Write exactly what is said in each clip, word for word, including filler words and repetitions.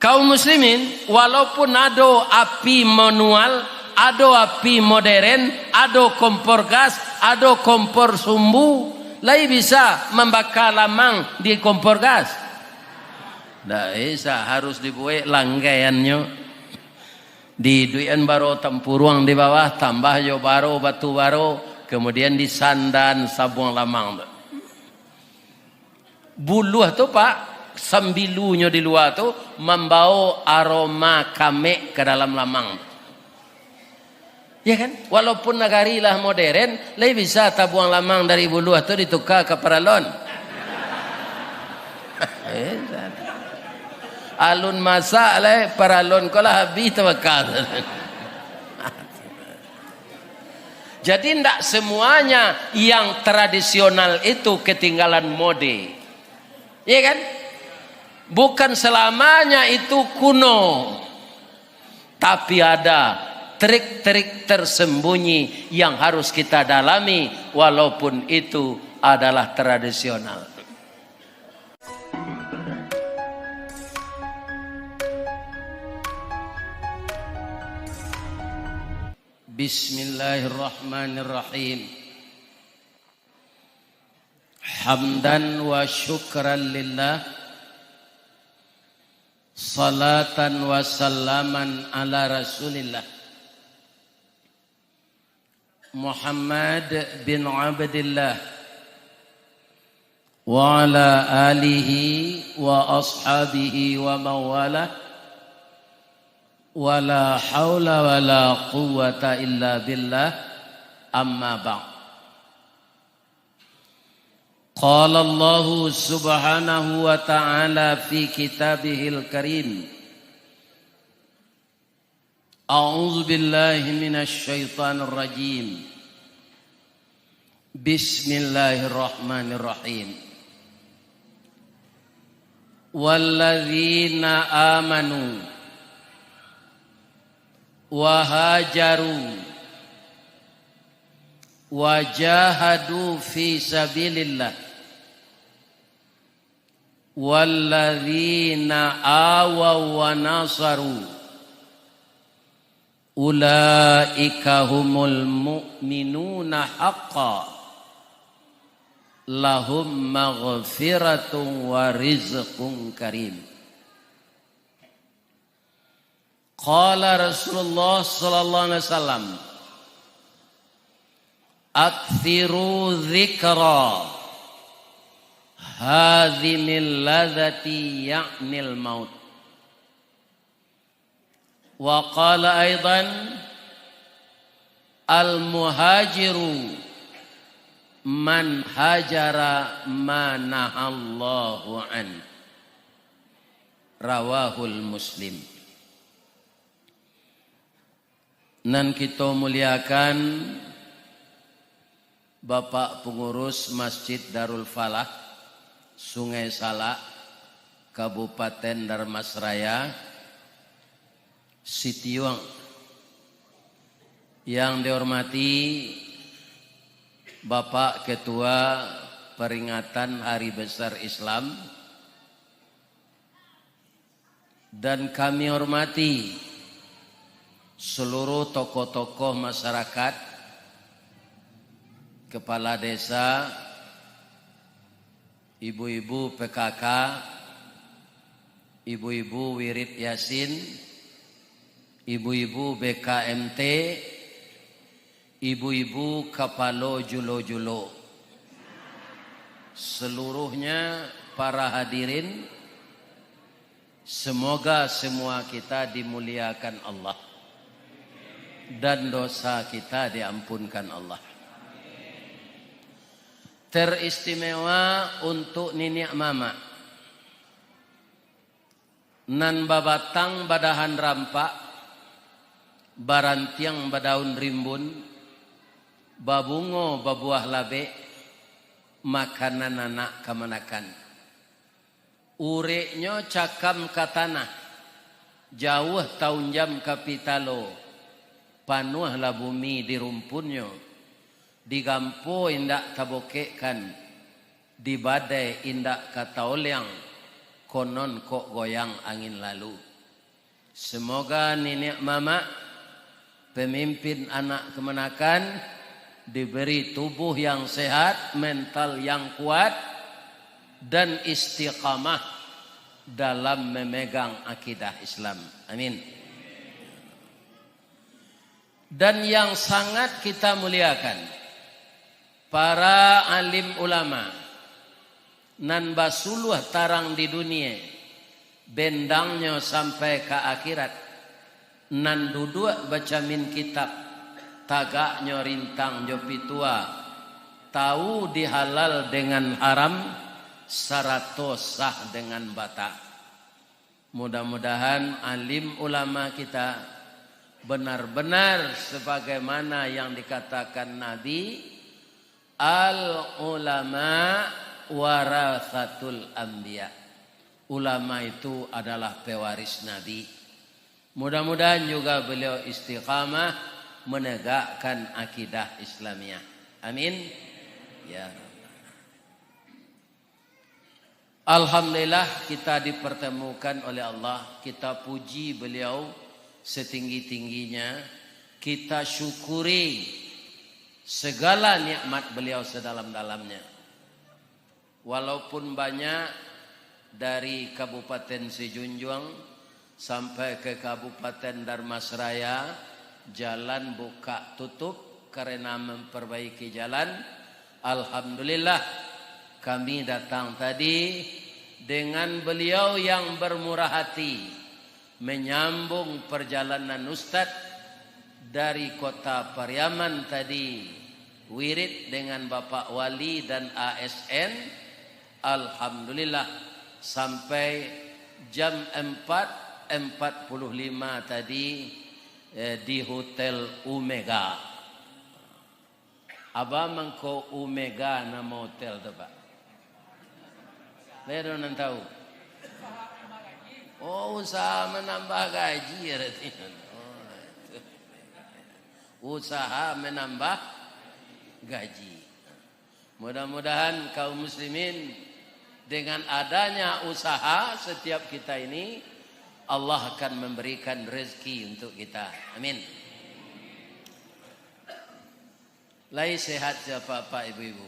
Kaum muslimin, walaupun ado api manual, ado api moderen, ado kompor gas, ado kompor sumbu, lai bisa mambaka lamang di kompor gas? Ndak bisa, harus dibuek langgaiannyo. Diiduikan baro tampuruang di bawah, tambah jo baro, batu baro, kamudian disandan sabuang lamang tu. Buluah tu, Pak, sambilunyo di lua tu mambawo aroma kamek ka dalam lamang. Ya kan? Walaupun nagari lah moderen, lai bisa tabuang lamang dari buluah tu dituka ka paralon. Eh, alun masak lai, paralon ko lah habih tabaka. Jadi, ndak semuanya yang tradisional itu ketinggalan mode. Iya kan? Bukan selamanya itu kuno. Tapi ada trik-trik tersembunyi yang harus kita dalami, walaupun itu adalah tradisional. Bismillahirrahmanirrahim. Hamdan wa syukran lillah, salatan wa salaman ala Rasulillah, Muhammad bin Abdillah, wa ala alihi wa ashabihi wa mawalah, wa la haula wa la quwwata illa billah, amma ba'd. Qala Allahu subhanahu wa ta'ala fi kitabihil karim. A'udzu billahi minasy syaithanir rajim. Bismillahirrahmanirrahim. Walladzina amanu wa hajaru wa jahadu fi sabilillah, walladzina awaw wa nasaru, ulaika humul mu'minuna haqqan, lahum maghfiratun wa rizqun karim. Qala Rasulullah sallallahu alaihi wasallam, "Aktsiru dzikra hadzimil ladzati, ya'nil maut." Wa qala aidan, "Al-muhajiru man hajara ma nahallahu an." Rawahul Muslim. Nan kito muliakan, Bapak Pangurus Masjid Darul Falah, Sungai Salak, Kabupaten Dharmasraya, Sitiuang. Yang dihormati Bapak Ketua Peringatan Hari Besar Islam, dan kami hormati seluruh tokoh-tokoh masyarakat, kepala desa, ibu-ibu P K K, ibu-ibu wirid Yasin, ibu-ibu B K M T, ibu-ibu kapalo julo-julo, seluruhnya para hadirin, semoga semua kita dimuliakan Allah dan dosa kita diampunkan Allah. Teristimewa untuk niniak mamak. Nan babatang badahan rampak, barantiang badaun rimbun, babungo babuah labek, makanan anak kamanakan. Ureknyo cakam ka tanah, jauah taunjam ka pitalo, panuahlah bumi di rumpunnyo, di gampo indak tabokekkan, di badai indak ka taoliang, konon kok goyang angin lalu. Semoga niniak mamak, pemimpin anak kamanakan, diberi tubuh yang sehat, mental yang kuat, dan istiqamah dalam memegang akidah Islam. Amin. Dan yang sangat kita muliakan, para alim ulama nan basuluah tarang di dunia, bendangnyo sampai ka akhirat, nan duduak bacamin kitab, tagaknyo rintang jo pitua, tahu di halal dengan haram, sarato sah dengan bata. Mudah-mudahan alim ulama kita benar-benar sebagaimana yang dikatakan Nabi, "Al ulama warasatul anbiya." Ulama itu adalah pewaris Nabi. Mudah-mudahan juga beliau istiqamah menegakkan akidah Islamiah. Amin. Ya Rabbal. Alhamdulillah, kita dipertemukan oleh Allah. Kita puji Beliau setinggi-tingginya. Kita syukuri segala nikmat Beliau sedalam-dalamnya. Walaupun banyak dari Kabupaten Sijunjuang sampai ke Kabupaten Dharmasraya, jalan buka tutup karena memperbaiki jalan. Alhamdulillah, kami datang tadi dengan beliau yang bermurah hati, menyambung perjalanan Ustadz dari kota Pariaman tadi, wirid dengan Bapak Wali dan A S N, alhamdulillah, sampai jam empat empat puluh lima tadi, eh, di Hotel Omega. Aba mangko Omega namo hotel tu, Pak? Lai ado nan tahu? Oh, usaha menambah gaji, artinya. Oh, itu. Usaha menambah gaji. Mudah-mudahan kaum muslimin, dengan adanya usaha setiap kita ini, Allah akan memberikan rezeki untuk kita. Amin. Lai sehat sia, Bapak, Ibu-ibu?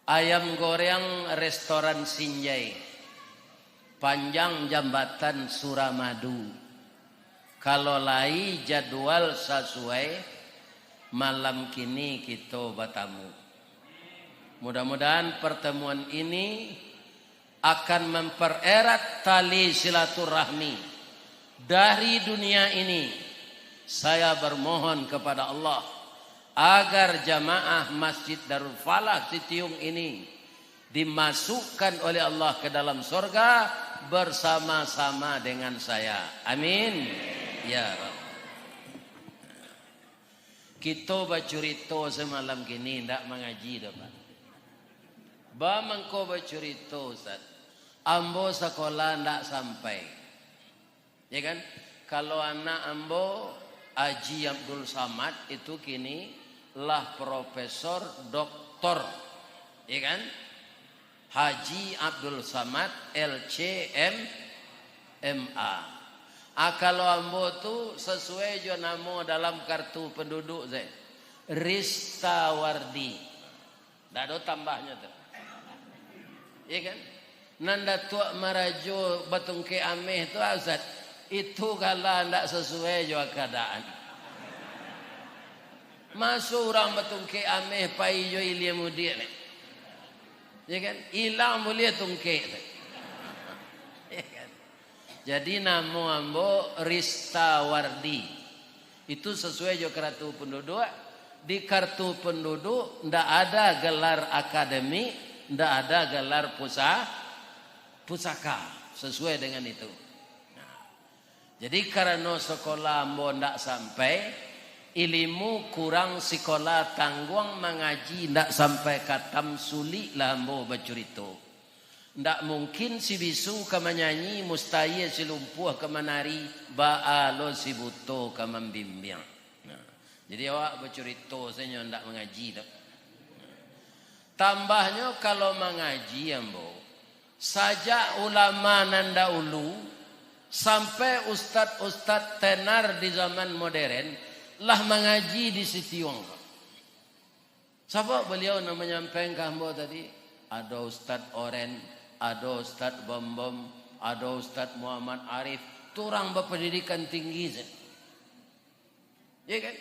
Ayam goreng restoran Sinjai, panjang jambatan Suramadu. Kalau lai jadwal sasuai, malam kini kito batamu. Mudah-mudahan pertemuan ini akan mempererat tali silaturahmi dari dunia ini. Saya bermohon kepada Allah agar jamaah Masjid Darul Falah Sitiung ini dimasukkan oleh Allah ke dalam sorga bersama-sama dengan saya. Amin. Ya Rabb. Kito bacurito samalam kini, ndak mangaji doh, Pak. Ba mangko bacurito, Ustaz. Ambo sakolah ndak sampai. Ya kan? Kalau anak ambo, Haji Abdul Samad, itu kini lah profesor, doktor. Ya kan? Haji Abdul Samad, L C M, M A. Ah, kalau ambo tu sasuai jo namo dalam kartu penduduk se, Ristawardi. Ndak ado tambahnyo tu. Iya kan? Nan Datuak Marajo batungkek ameh tu, Ustaz, itu gala ndak sasuai jo keadaan. Maso urang batungkek ameh pai jo ilia mudiak ni. Ya kan? Ilang buliah tungkek tu. Ya kan? Jadi, namo ambo Ristawardi. Itu sasuai jo kartu penduduk. Di kartu penduduk ndak ada gelar akademik, ndak ada gelar pusa-, pusaka, sasuai dengan itu. Nah, jadi, karano sakolah ambo ndak sampai, ilimu kurang, sikola tangguang, mangaji ndak sampai katam, suliklah ambo bacurito. Ndak mungkin si bisu ka manyanyi, mustahia si lumpuah ka manari, baa lo si buto ka mambimbiang. Nah, jadi awak bacurito sajo, ndak mangaji tu. Tambahnyo, kalau mangaji ambo, Sajak ulama nan dahulu, sampai ustad-ustad tenar di zaman moderen, lah mangaji di Sitiuang. Sabab baliau nan manyampaikan ka ambo tadi, ado Ustad Oren, ado Ustad Bombom, ado Ustad Muhammad Arif, tu urang bapandidikan tinggi se. Ya kan?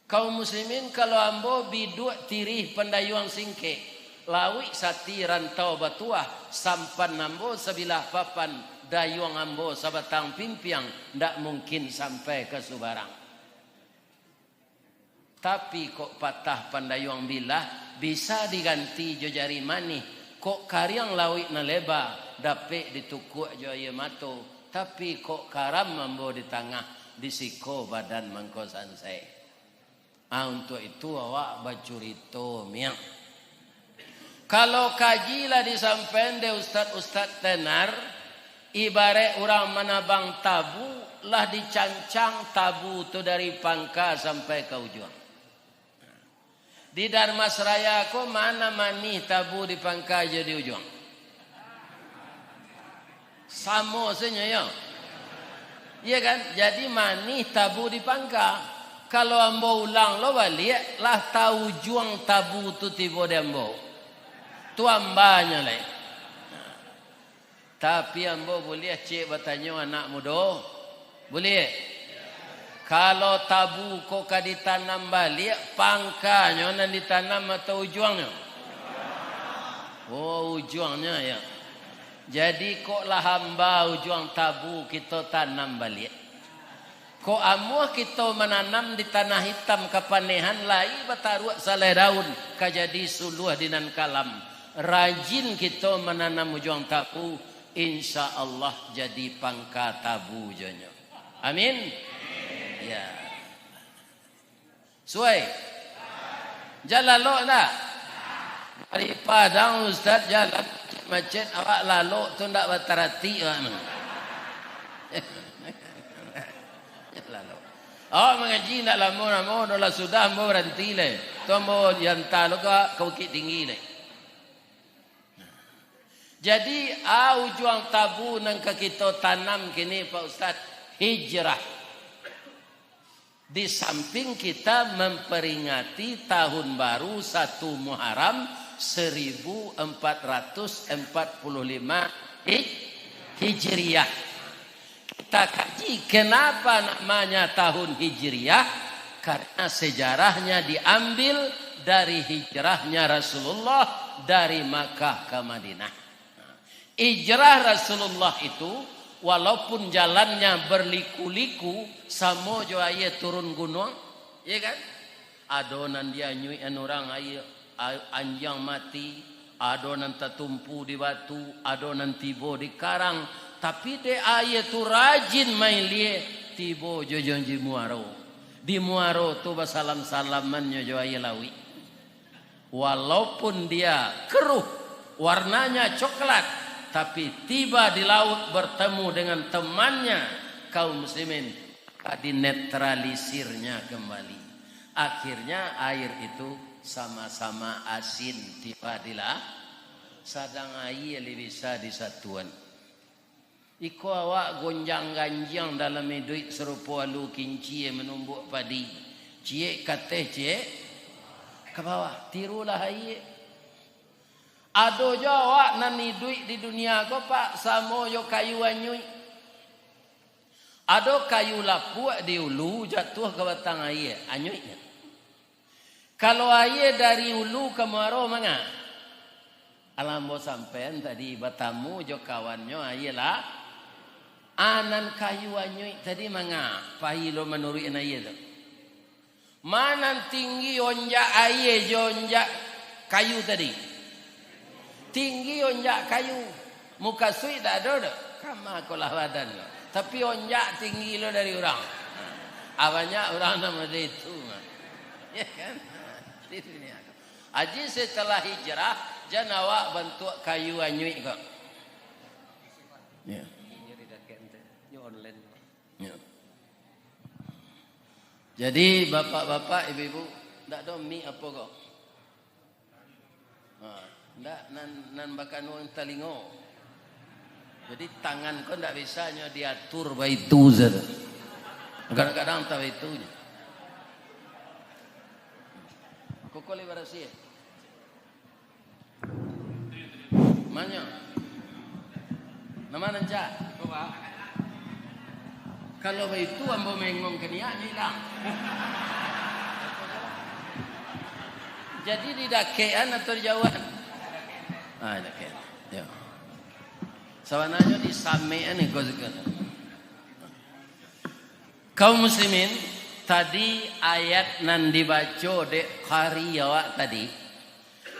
Kaum muslimin, kalau ambo biduak tirih pandayuang singkek, lauik sati rantau batuah, sampan ambo sabilah papan, dayuang ambo sabatang pimpiang, ndak mungkin sampai ka subarang. Tapi kok patah pandayuang bilah, bisa diganti jo jari manih. Kok kariang lauik nan leba, dapek ditukuak jo aia mato. Tapi kok karam ambo di tangah, di siko badan mangko sansai. Ah, untuak itu awak bacurito, miang. Kalau kaji lah disampaikan dek ustad-ustad tenar, ibarat urang manabang tabu, lah dicancang tabu tu dari pangka sampai ka ujuang. Di Darmasraya ko, mana manih tabu di pangka jo di ujuang? Samo sajo, yo. Iya kan? Jadi, manih tabu di pangka. Kalau ambo ulang lo baliak, lah taujuang tabu tu tibo di ambo. Tu ambanyo lai. Tapi ambo buliah ciek batanyo anak mudo? Buliah? Kalau tabu ko ka ditanam baliak, pangkanyo nan ditanam atau ujuangnyo? Oh, ujuangnyo, ya. Jadi, kok lah amba ujuang tabu kito tanam baliak? Kok amuah kito mananam di tanah itam kapanehan, lai bataruak salai daun, ka jadi suluah di nan kalam. Rajin kito mananam ujuang tabu, insya Allah jadi pangka tabu jonyo. Amin. Ya. Suai. Jan lalok ndak? Dari Padang, Ustaz, jalan macet, awak lalok tu ndak bataratik awak tu. Jan lalok. Awak mangaji ndak lamo-lamo, dah lah sudah ambo baranti lai. Tu ambo dianta lo ka, ka Bukittinggi lai. Jadi, a ujuang tabu nan ka kito tanam kini, Pak Ustaz, hijrah. Di samping kita memperingati tahun baru satu Muharram seribu empat ratus empat puluh lima Hij-, Hijriah. Kita kaji, kenapa namanya tahun Hijriah? Karena sejarahnya diambil dari hijrahnya Rasulullah dari Makkah ke Madinah. Hijrah Rasulullah itu, walaupun jalannya berliku-liku, samo jo aia turun gunuang, ya kan? Ado nan dianyuikan urang aia, a-, anjiang mati, ado nan tatumpu di batu, ado nan tibo di karang, tapi dek aia tu rajin mailie, tibo jo, jo di muaro. Di muaro tu basalam-salamannyo jo aia lauik. Walaupun dia keruh, warnanya coklat, tapi tiba di laut bertemu dengan temannya, kaum muslimin, maka dinetralisirnya kembali. Akhirnya air itu sama-sama asin tiba di la-, sadang aia lai bisa disatuan. Iko awak gonjang-ganjiang dalam iduik sarupo alu kincie manumbuak padi. Ciek ka ateh, ciek ka bawah. Tirulah aia. Ado jo awak nan iduik di dunia ko, Pak, samo jo kayu anyuik. Ado kayu lapuak di ulu, jatuah ka batang aia, anyuiknyo. Kalau aia dari ulu ka muaro, manga? Alah ambo sampaian tadi, batamu jo kawannyo aia lah. A nan kayu anyuik tadi manga? Pai lo manuruik aia tu. Ma nan tinggi onjak aia jo onjak kayu tadi? Tinggi onjak kayu. Mukasuik dak ado doh. Kama kolah badan ko. Tapi onjak tinggi lo dari urang. Ah, banyak urang nan model itu. Ya kan? Di dunia ko. Aji setelah hijrah, jan awak bantuak kayu anyuik ko. Ya. Ya. Jadi, bapak-bapak, ibu-ibu, ndak ado mik apo ko? Ha. Ndak, nan, nan bakanuang talingo. Jadi, tangan ko ndak bisa nyo diatur baitu sajo. Kadang-kadang tak baitu nyo. Koko lewat rasi, eh? Manyo? Nama nan cak? Kalau baitu, ambo mengong ka niak nyo ilang. Jadi, di dakekan atau di jauhan? Ah, dakek. Yo. Sabananyo di samekan iko siko. Kaum muslimin, tadi ayat nan dibaco dek qari awak tadi,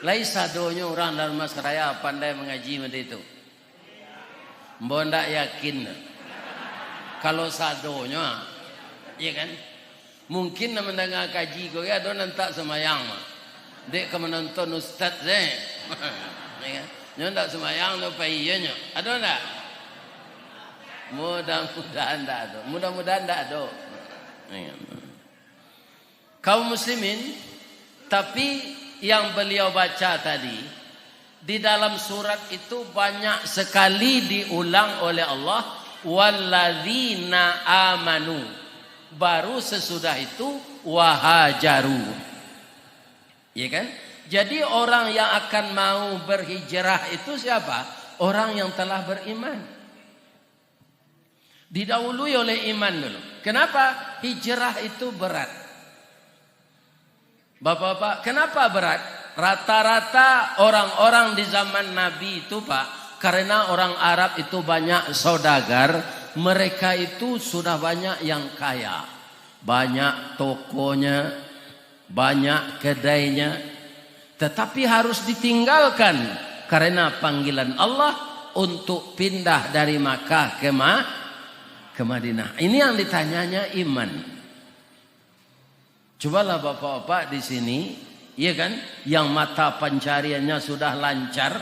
lai sadonyo urang dalam masaraya pandai mangaji model itu? Ambo ndak yakin. Kalau sadonyo, ah, iya kan? Mungkin nan mandanga kaji ko, ado nan tak sumayang, ah. Dek ka manonton ustaz se. Iya kan? Nyo ndak sumayang tu, pai iyo nyo. Ado ndak? Mudah-mudahan ndak ado. Mudah-mudahan ndak ado. Iya. Kaum muslimin, tapi yang beliau baca tadi, di dalam surat itu banyak sekali diulang oleh Allah, "Walladzina amanu." Baru sesudah itu, "Wahajaru." Ya kan? Jadi, orang yang akan mau berhijrah itu siapa? Orang yang telah beriman. Didahului oleh iman dulu. Kenapa? Hijrah itu berat. Bapak-bapak, kenapa berat? Rata-rata orang-orang di zaman Nabi itu, Pak, karena orang Arab itu banyak saudagar, mereka itu sudah banyak yang kaya. Banyak tokonya, banyak kedainya, tetapi harus ditinggalkan karena panggilan Allah untuk pindah dari Makkah ke Ma-, ke Madinah. Ini yang ditanyanya iman. Cubalah bapak-bapak di sini, iya kan, yang mata pancariannya sudah lancar,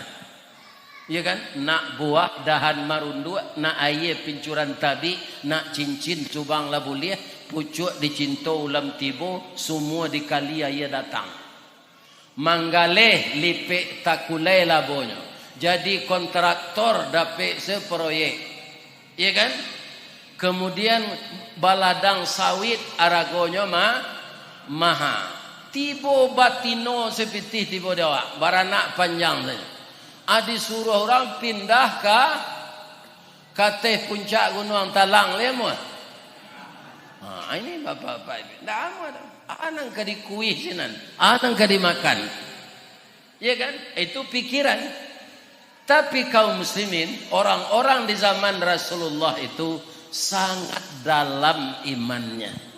iya kan, nak buah dahan marunduak, nak aia pincuran tabik, nak cincin subang lah buliah, pucuak dicinto ulam tibo, sumua dikali aia datang. Manggaleh lipek takulai labonyo. Jadi kontraktor dapek se proyek. Iya kan? Kemudian baladang sawit aragonyo ma-, maha. Tibo batino sapitih tibo di awak, baranak panjang sajo. Ah, disuruah urang pindah ka kateh puncak Gunuang Talang, lai amuah? Ha, ini bapak-bapak ini. Ndak amuah doh. Ah, nan ka dikuih sinan. Ah, nan ka dimakan. Ya kan? Itu pikiran. Tapi kaum muslimin, orang-orang di zaman Rasulullah itu sangat dalam imannya.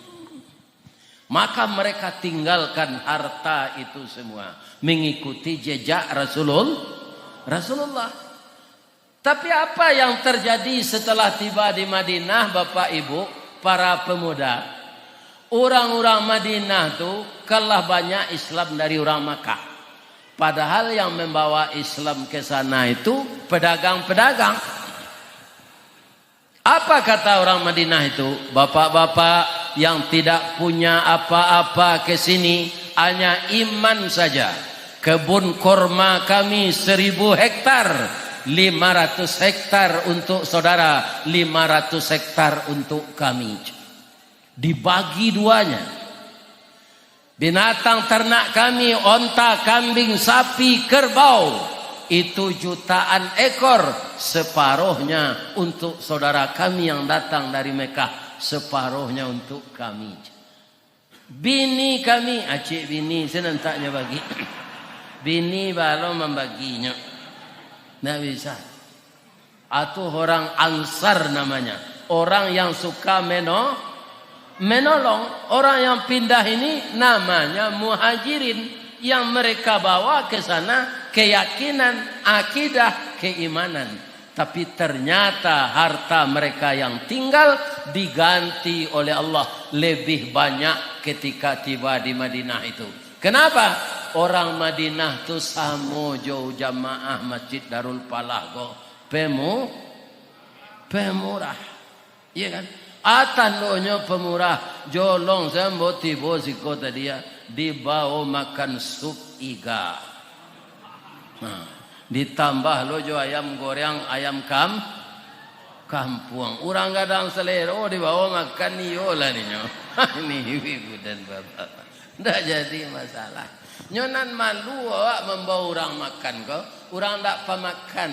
Maka mereka tinggalkan harta itu semua, mengikuti jejak Rasulul-, Rasulullah. Tapi apa yang terjadi setelah tiba di Madinah, Bapak Ibu, para pemuda? Urang-urang Madinah tu kalah banyak Islam dari urang Makkah. Padahal yang membawa Islam ke sana itu pedagang-pedagang. Apa kata orang Madinah itu? "Bapak-bapak yang tidak punya apa-apa ke sini, hanya iman saja. Kebun korma kami seribu hektar, lima ratus hektar untuk saudara, lima ratus hektar untuk kami." Dibagi duanya. Binatang ternak kami, onta, kambing, sapi, kerbau, itu jutaan ekor, separohnya untuk saudara kami yang datang dari Mekah, separohnya untuk kami. Bini kami, acik bini, senantaknya bagi. Bini balo mambaginyo. Ndak bisa. Atau orang Ansar namanya. Orang yang suka meno-, menolong. Orang yang pindah ini namanya Muhajirin. Yang mereka bawa ke sana keyakinan, akidah, keimanan. Tapi ternyata harta mereka yang tinggal diganti oleh Allah lebih banyak ketika tiba di Madinah itu. Kenapa? Orang Madinah tu samo jo jamaah Masjid Darul Falah ko. Pemu-, pemurah. Iya kan? Ah, tandonyo pemurah. Jolong sambo tibo siko tadi ya, dibao makan sup iga. Ditambah lo jo ayam goreng, ayam kam-, kampuang. Urang gadang salero dibawo makan, iyolah ninyo. Ini ibu dan bapak. Ndak jadi masalah. Nyo nan malu awak mambawo urang makan ko, urang ndak pamakan.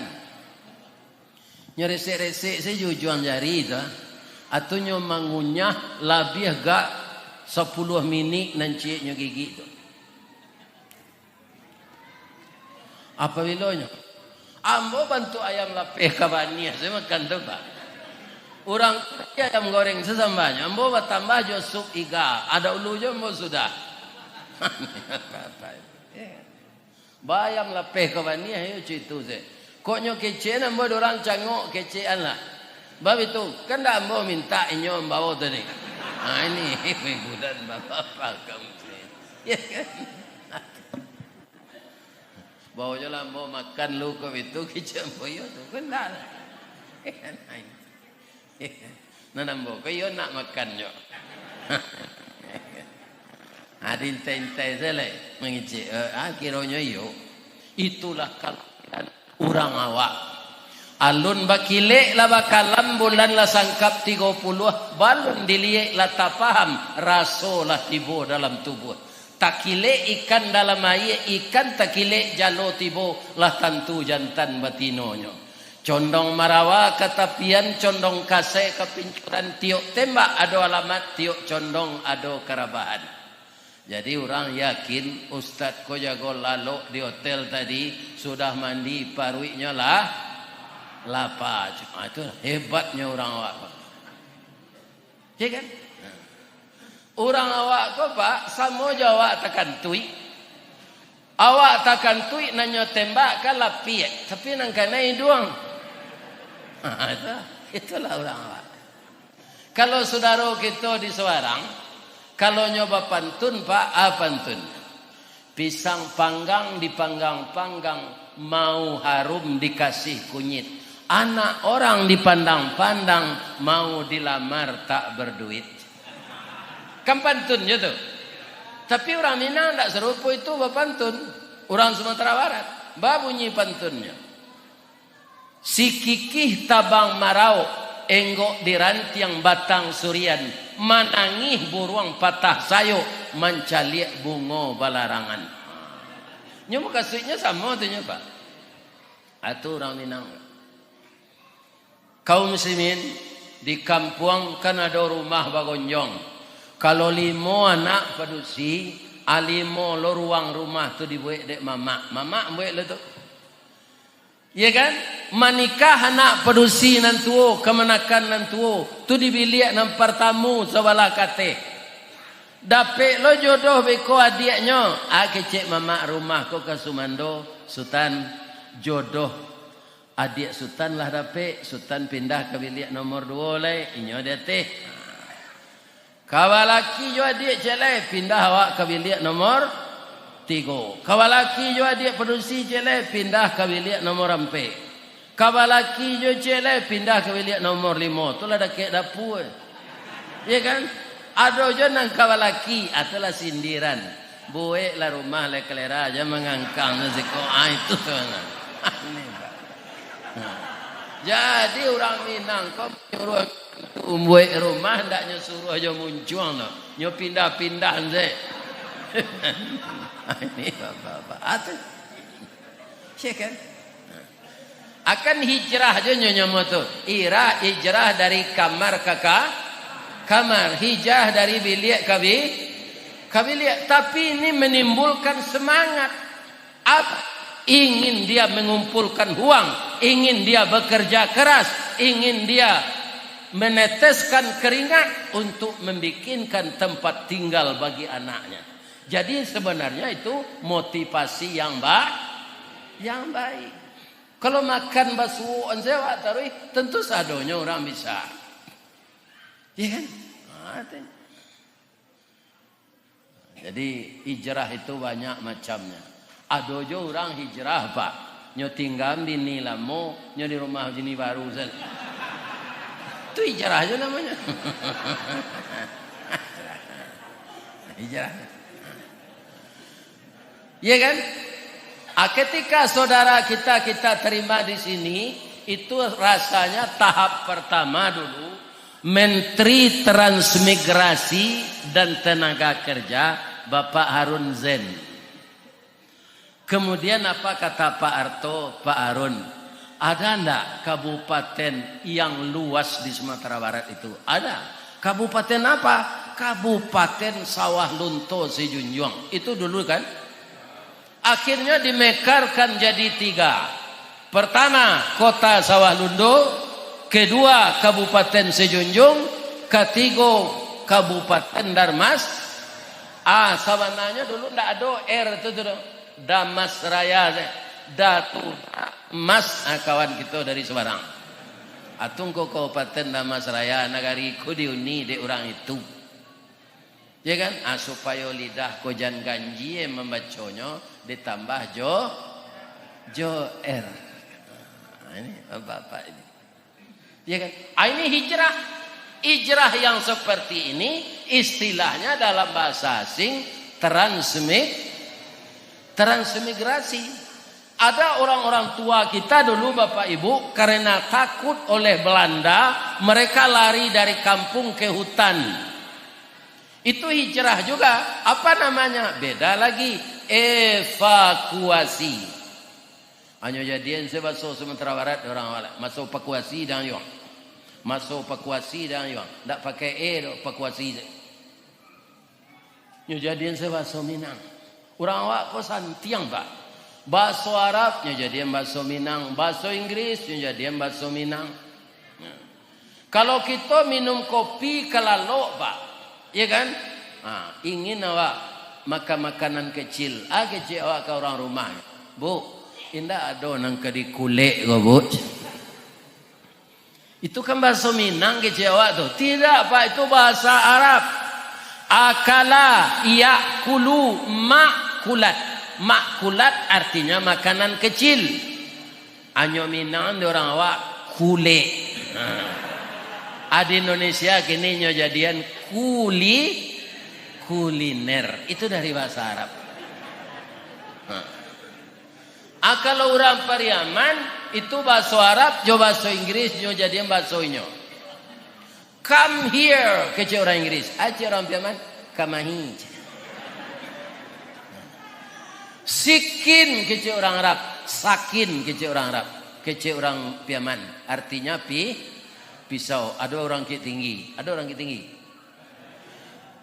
Nyo resek-resek sajo ujuang jari tu, ah. Atau nyo mangunyah labiah gak sapuluah minik nan ciek nyo gigik tu. Apabilonyo? Ambo bantuak ayam lapeh ka baniah, sajo makan tu, Pak. Urang ayam goreng sasambahnyo, ambo batambah jo sup iga. Ada ulu jo ambo sudah. Bayam lapeh ka baniah, iyo, cuitu se. Kok nyo kecek, ambo dek urang cangok kecekan lah. Bab itu, kan ndak ambo mintak inyo mambawo tadi. Ha, ini bulan bapak kamu se. Ya kan? Bawo jo lah ambo makan lu kok itu, kecek ambo iyo tu. Kan ndak lah. Nan ambo ko iyo nak makan jo. Ha, diintai-intai sajo lai mangecek. Eh, ah, kironyo iyo. Itulah kalahiran urang awak. Alun bakilek lah bakalam, bulan lah sangkap tigo puluah, balun diliek lah tapaham, raso lah tibo dalam tubuah. Takilek ikan dalam aia, ikan takilek jalo tibo, lah tantu jantan batinonyo. Condong marawa ka tapian, condong kasai ka pincuran, tiok tembak ado alamat, tiok condong ado karabahan. Jadi, urang yakin ustad ko jago lalok di hotel tadi, sudah mandi, paruiknyo lah lapa. Ah, itu hebatnyo urang awak. Ya kan? Urang awak ko, Pak, samo jo awak takantuik. Awak takantuik nan nyo tembak kan lapiak, tapi nan kanai iduang. Ha, itu, itulah urang awak. Kalau sudaro kito di Subarang, kalau nyo bapantun, Pak, a pantun. Pisang panggang dipanggang-panggang, mau harum dikasih kunyit. Anak orang dipandang-pandang, mau dilamar tak berduit. Kan pantun je tu. Tapi urang Minang ndak sarupo itu bapantun. Urang Sumatera Barat, babunyi pantunnyo. Sikikih tabang marauk, enggok di rantiang batang surian, manangih buruang patah sayok, mancaliak bungo balarangan. Nyo mukasuiknyo samo tu nyo, Pak. Atu urang Minang. Kaum muslimin, di kampuang kan ado rumah bagonjong. Kalau limo anak padusi, a limo lo ruang rumah tu dibuek dek mamak. Mamak buek lo tu. Iya kan? Manikah anak padusi nan tuo, kamanakan nan tuo, tu di biliak nan partamu sabalah kateh. Dapek lo jodoh beko adiaknyo, a kecek mamak rumah ko ka sumando, Sutan, jodoh adiak Sutan lah dapek, Sutan pindah ka biliak nomor duo lai, inyo di ateh. Kabalaki jo adiak ciek lai, pindah awak ka biliak nomor tigo. Kabalaki jo adiak padusi ciek lai, pindah ka biliak nomor ampek. Kabalaki jo ciek lai, pindah ka biliak nomor limo. Tu lah dakek dapua. Iya kan? Ado jo nan kabalaki, atulah sindiran. Bueklah rumah lai kalera, jan mangangkang tu siko. Ah, itu tu nah. Aneh, Pak. Nah. Jadi urang Minang ko nyuruah Umbuek rumah ndak nyo suruah jo muncuang tu. Nyo pindah-pindah se. Ini bapak-bapak. Ah, tu. Iya kan? Akan hijrah jo nyo namo tu. Ira hijrah dari kamar ka ka-, kamar. Hijrah dari biliak ka bi-, ka biliak. Tapi ini menimbulkan semangat. Apa? Ingin dia mengumpulkan uang, ingin dia bekerja keras, ingin dia meneteskan keringat untuk membikinkan tempat tinggal bagi anaknya. Jadi sebenarnya itu motivasi yang ba-, yang baik. Kalau makan basuokan se awak taruih, tentu sadonyo urang bisa. Iya kan? Nah, itu. Jadi, hijrah itu banyak macamnya. Ado jo urang hijrah, Pak. Nyo tingga bini lamo, nyo di rumah bini baru sajo. Tu hijrah jo namonyo. Hijrah. Iya kan? Ah, ketika saudara kita, kita terima di sini, itu rasanya tahap pertama dulu, Menteri Transmigrasi dan Tenaga Kerja, Bapak Harun Zain. Kemudian apa kata Pak Arto, Pak Harun, "Ada ndak kabupaten yang luas di Sumatera Barat itu?" "Ada." "Kabupaten apa?" "Kabupaten Sawah Lunto Sijunjuang." Itu dulu kan? Akhirnya dimekarkan jadi tiga. Pertama, Kota Sawah Lunto, kedua, Kabupaten Sijunjuang, katigo, Kabupaten Darmas. Ah, sabananyo dulu ndak ado R tu, tu doh. Damas Raya se. Datu Mas, ah, kawan kito dari Subarang. Atungko Kabupaten Damas Raya, nagari ko diuni dek urang itu. Ya kan? Ah, supayo lidah ko jan ganjie mambaconyo, ditambah jo, jo R. Ah, ini bapak-bapak ini. Ya kan? Ah, ini hijrah. Hijrah yang seperti ini istilahnya dalam bahasa asing transmig-, transmigrasi. Ada orang-orang tua kita dulu, Bapak Ibu, karena takut oleh Belanda, mereka lari dari kampung ke hutan. Itu hijrah juga. Apa namanya? Beda lagi. Evakuasi. Hanyo jadian se baso Sumatera Barat urang awak. Maso pakuasi dang yuang. Maso pakuasi dang yuang. Ndak pakai e doh, pakuasi se. Nyo jadian se baso Minang. Urang awak ko santiang, Pak. Baso Arab nyo jadian baso Minang, baso Inggris nyo jadian baso Minang. Nah. Kalau kito minum kopi ka lalok, Pak, ya kan? Ha, ingin awak makan makanan kecil, ah, kecek awak ka urang rumah, "Bu, indak ado nan ka dikulek ko, Bu?" Itu kan bahaso Minang kecek awak tu. Tidak, Pak, itu bahasa Arab. Akala, yakulu, makulat. Makulat artinya makanan kecil. Anyo Minang di urang awak, kulek. Ha. Ado Indonesia kini nyo jadian kuli-, kuliner. Itu dari bahasa Arab. Ha. Ah, kalau urang Pariaman, itu bahaso Arab jo bahaso Inggris nyo jadian bahaso inyo. "Come here," kecek urang Inggris. Acek urang Piaman, "Kamahi." Sikin kecek urang Arab, sakin kecek urang Arab, kecek urang Piaman. Artinya pi-, pisau. Ado urang Bukittinggi, ado urang Bukittinggi.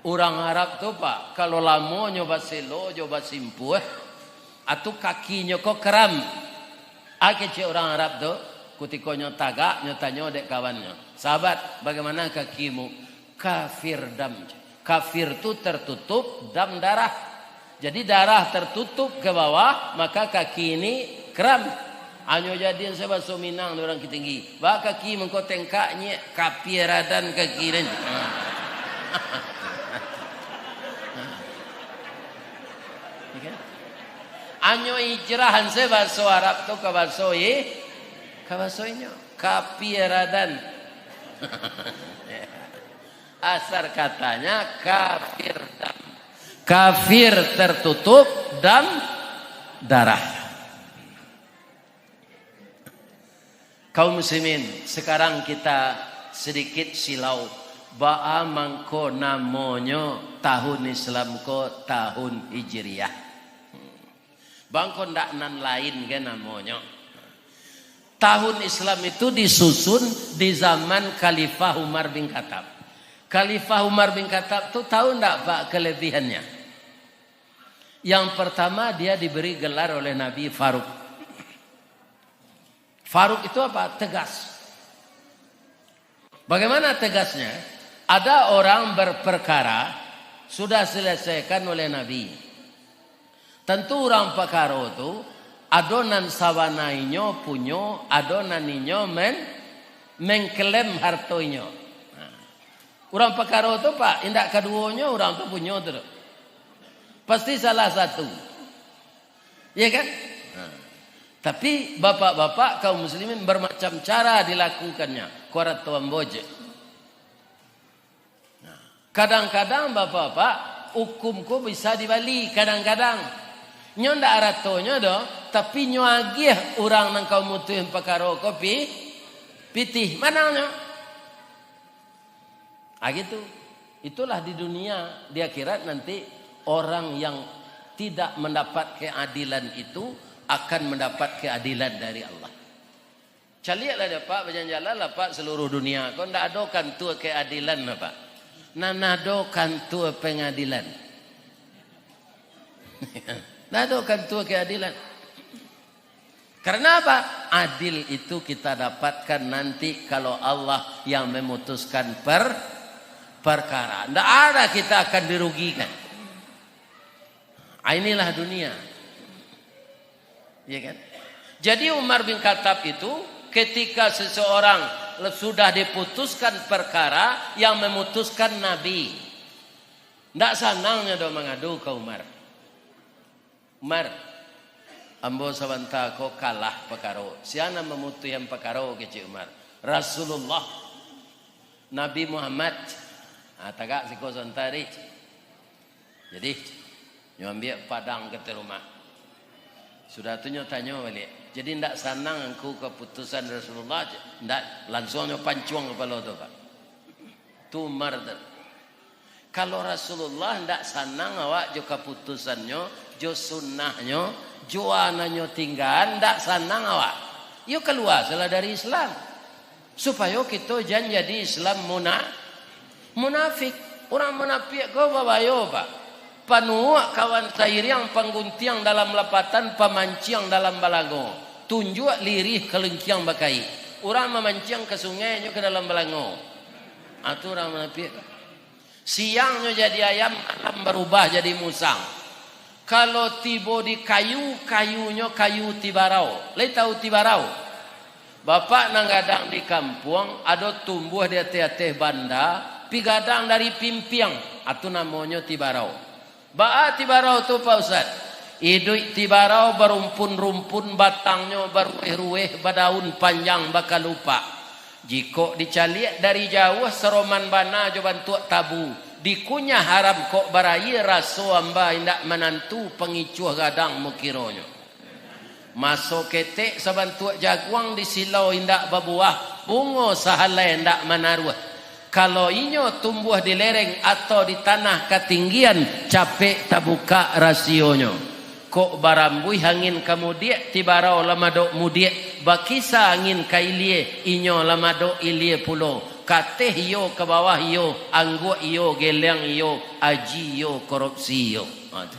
Urang Arab tu, Pak, kalau lamonyo baselo jo basimpuah, atu kakinyo ko keram. Ah, kecek urang Arab tu, kutiko nyo tagak, nyo tanyo dek kawannyo, "Sahabat, bagaimana kakimu?" "Kafir dam." Kafir tu tertutup, dam darah. Jadi darah tertutup ke bawah, maka kaki ini keram. Anyo jadian se bahaso Minang di urang Bukittinggi. "Ba kaki mangko tengkak nyek, kapia radan kaki den." Ya kan? Anyo hijrahan se bahaso Arab tu ka bahaso i-, ka bahaso inyo. Kapia radan. Asal katanya kafir dam. Kafir tertutup, dam darah. Kaum muslimin, sekarang kita sedikit silau. Baa mangko namonyo tahun Islam ko tahun Hijriah? Baa mangko ndak nan lain ka namonyo? Tahun Islam itu disusun di zaman Khalifah Umar bin Khattab. Khalifah Umar bin Khattab tu tahu ndak, Pak, kelebihannya? Yang pertama, dia diberi gelar oleh Nabi Faruk. Faruk itu apa? Tegas. Bagaimana tegasnya? Ada orang berperkara, sudah selesaikan oleh Nabi. Tentu urang pakaro tu, ado nan sabana inyo punyo, ado nan inyo men-, mengklaim harto inyo. Nah, urang pakaro tu, Pak, indak kaduonyo urang tu punyo tu doh. Pasti salah satu. Ya kan? Nah, tapi bapak-bapak kaum muslimin bermacam cara dilakukannya. Ko harto ambo je. Nah, kadang-kadang, bapak-bapak, hukum ko bisa dibali, kadang-kadang. Nyo ndak aratonyo doh, tapi nyo agiah urang nan ka mamutuih pakaro ko pi-, pitih. Manangnyo. Ah, gitu. Itulah di dunia, di akhirat nanti orang yang tidak mendapat keadilan itu akan mendapat keadilan dari Allah. Caliaklah dek Apak, bajalan-jalanlah Apak seluruh dunia. Ko ndak ado kantua keadilan, Apak. Nan ado kantua pengadilan. Ndak ado kantua keadilan. Karena apa? Adil itu kita dapatkan nanti kalau Allah yang memutuskan per-, perkara. Ndak ada kita akan dirugikan. Ah, inilah dunia. Ya kan? Jadi Umar bin Khattab itu, ketika seseorang le-, sudah diputuskan perkara, yang memutuskan Nabi. Ndak sanangnyo doh mangadu ka Umar. "Umar, ambo sabanta ko kalah pakaro. Sia nan mamutuihan pakaro?" kecek Umar. "Rasulullah, Nabi Muhammad." Ah, tagak siko sabanta, Dik. Jadi, nyo ambiak padang ka ateh rumah. Sudah tu nyo tanyo baliak, "Jadi ndak sanang angku kaputusan Rasulullah?" "Ndak." Lansuang nyo pancuang kapalo tu, Pak. Tu Umar tu. "Kalau Rasulullah ndak sanang awak jo kaputusannyo, jo sunnahnyo, jo a nan nyo tinggaan, ndak sanang awak, iyo kalua salah dari Islam." Supayo kito jan jadi Islam muna-, munafik. Urang munafik ko babayo, Pak. Panuak kawan sairiang, pangguntiang dalam lapatan, pamanciang dalam balango. Tunjuak lirih kalingkiang bakaik. Urang mamanciang ka sungai, nyo ka dalam balango. Ah, tu urang munafik. Siangnyo jadi ayam, malam barubah jadi musang. Kalau tibo di kayu, kayunyo kayu tibarau. Lai tahu tibarau? Bapak nan gadang di kampuang, ado tumbuah di ateh-ateh banda, pi gadang dari pimpiang, atu namonyo tibarau. Baa tibarau tu, Pak Ustaz? Iduik tibarau barumpun-rumpun, batangnyo baruweh-ruweh, badaun panjang bakalupak. Jikok dicaliak dari jauah, saroman bana jo bantuak tabu. Dikunyah haram kok barayie, raso amba indak manantu, pangicuah gadang mukironyo. Maso ketek sabantuak jaguang, disilau indak babuah, bungo sahalai indak manaruah. Kalau inyo tumbuah di lereng atau di tanah katinggian, capek tabukak rasionyo. Kok barambuih angin ka mudiak, tibarau lah madok mudiak, bakisa angin ka ilie, inyo lah madok ilie pulo. Kateh iyo, ka bawah iyo, angguak iyo, geleng iyo, aji iyo, korupsi iyo. Ha, tu.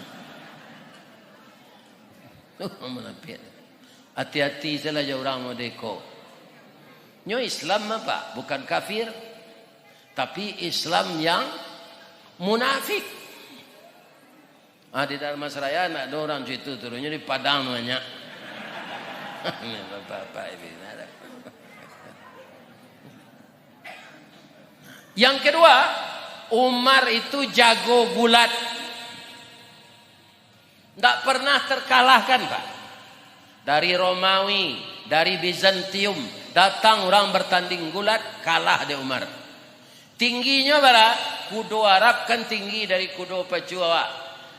Munafik. Ati-ati salah jo urang modeko. Nyo Islam apa? Bukan kafir, tapi Islam yang munafik. Ah, di Dharmasraya ndak ado urang cito, turunnyo di Padang banyak. Bapak-bapak ini, ndak ado. Yang kedua, Umar itu jago gulat. Ndak pernah terkalahkan, Pak. Dari Romawi, dari Bizantium, datang urang bertanding gulat, kalah dek Umar. Tingginyo bara? Kudo Arab kan tinggi dari kudo pacu awak.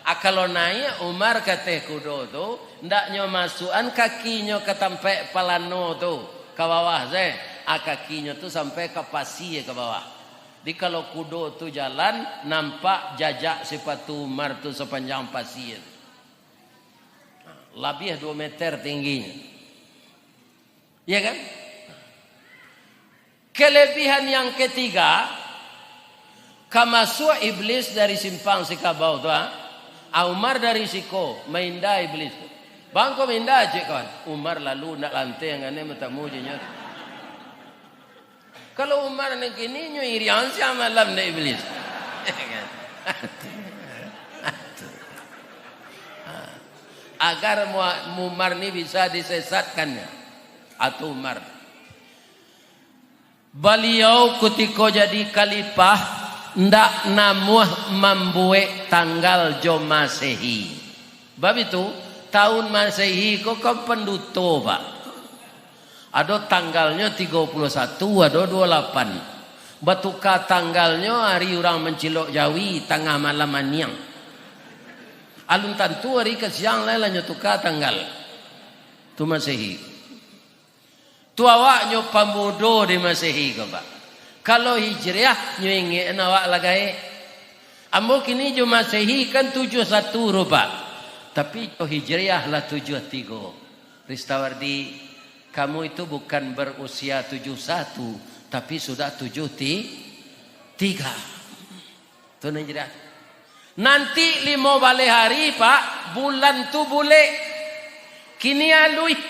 Ah, kalau naiak Umar ka ateh kudo tu, ndak nyo masuakan kakinyo ka tampaik palano tu, ka bawah se. Ah, kakinyo tu sampai ka pasie ka bawah. Jadi, kalau kudo tu jalan, nampak jajak sipatu Umar tu sapanjang pasie tu. Nah, labiah duo meter tingginyo. Iya kan? Kelebihan yang ketiga, ka masuak iblis dari simpang Sikabau tu, ha? Ah, Umar dari siko, mainda iblis tu. "Bang, ko mainda, cek kawan." Umar lalu, ndak lanteh angannyo batamu jo inyo tu. Kalau Umar nan kini, nyo iriang siang malam dek iblis. Agar mua-, Umar ni bisa disesatkan, ya. Atu Umar. Baliau kutiko jadi khalifah, ndak namuah mambuek tanggal jo Masehi. Bab itu, tahun Masehi ko kan panduto, Pak. Ado tanggalnyo tigo puluah satu, ado duo lapan. Batuka tanggalnyo ari urang mancilok jawi, tangah malam aniang. Alun tantu ari ka siang lai lah nyo tuka tanggal. Tu Masehi. Tu awak nyo pamudo di Masehi ko, Pak. Kalau Hijriah, nyo ingek awak lah gaek. Ambo kini jo Masehi kan tujuah satu rupa. Tapi jo Hijriah lah tujuah tigo. Ristawardi, kamu itu bukan berusia tujuah satu, tapi sudah tujuah ti-, tiga. Tu nan Hijriah. Nanti limo baleh hari, Pak, bulan tu bulek. Kini aluih.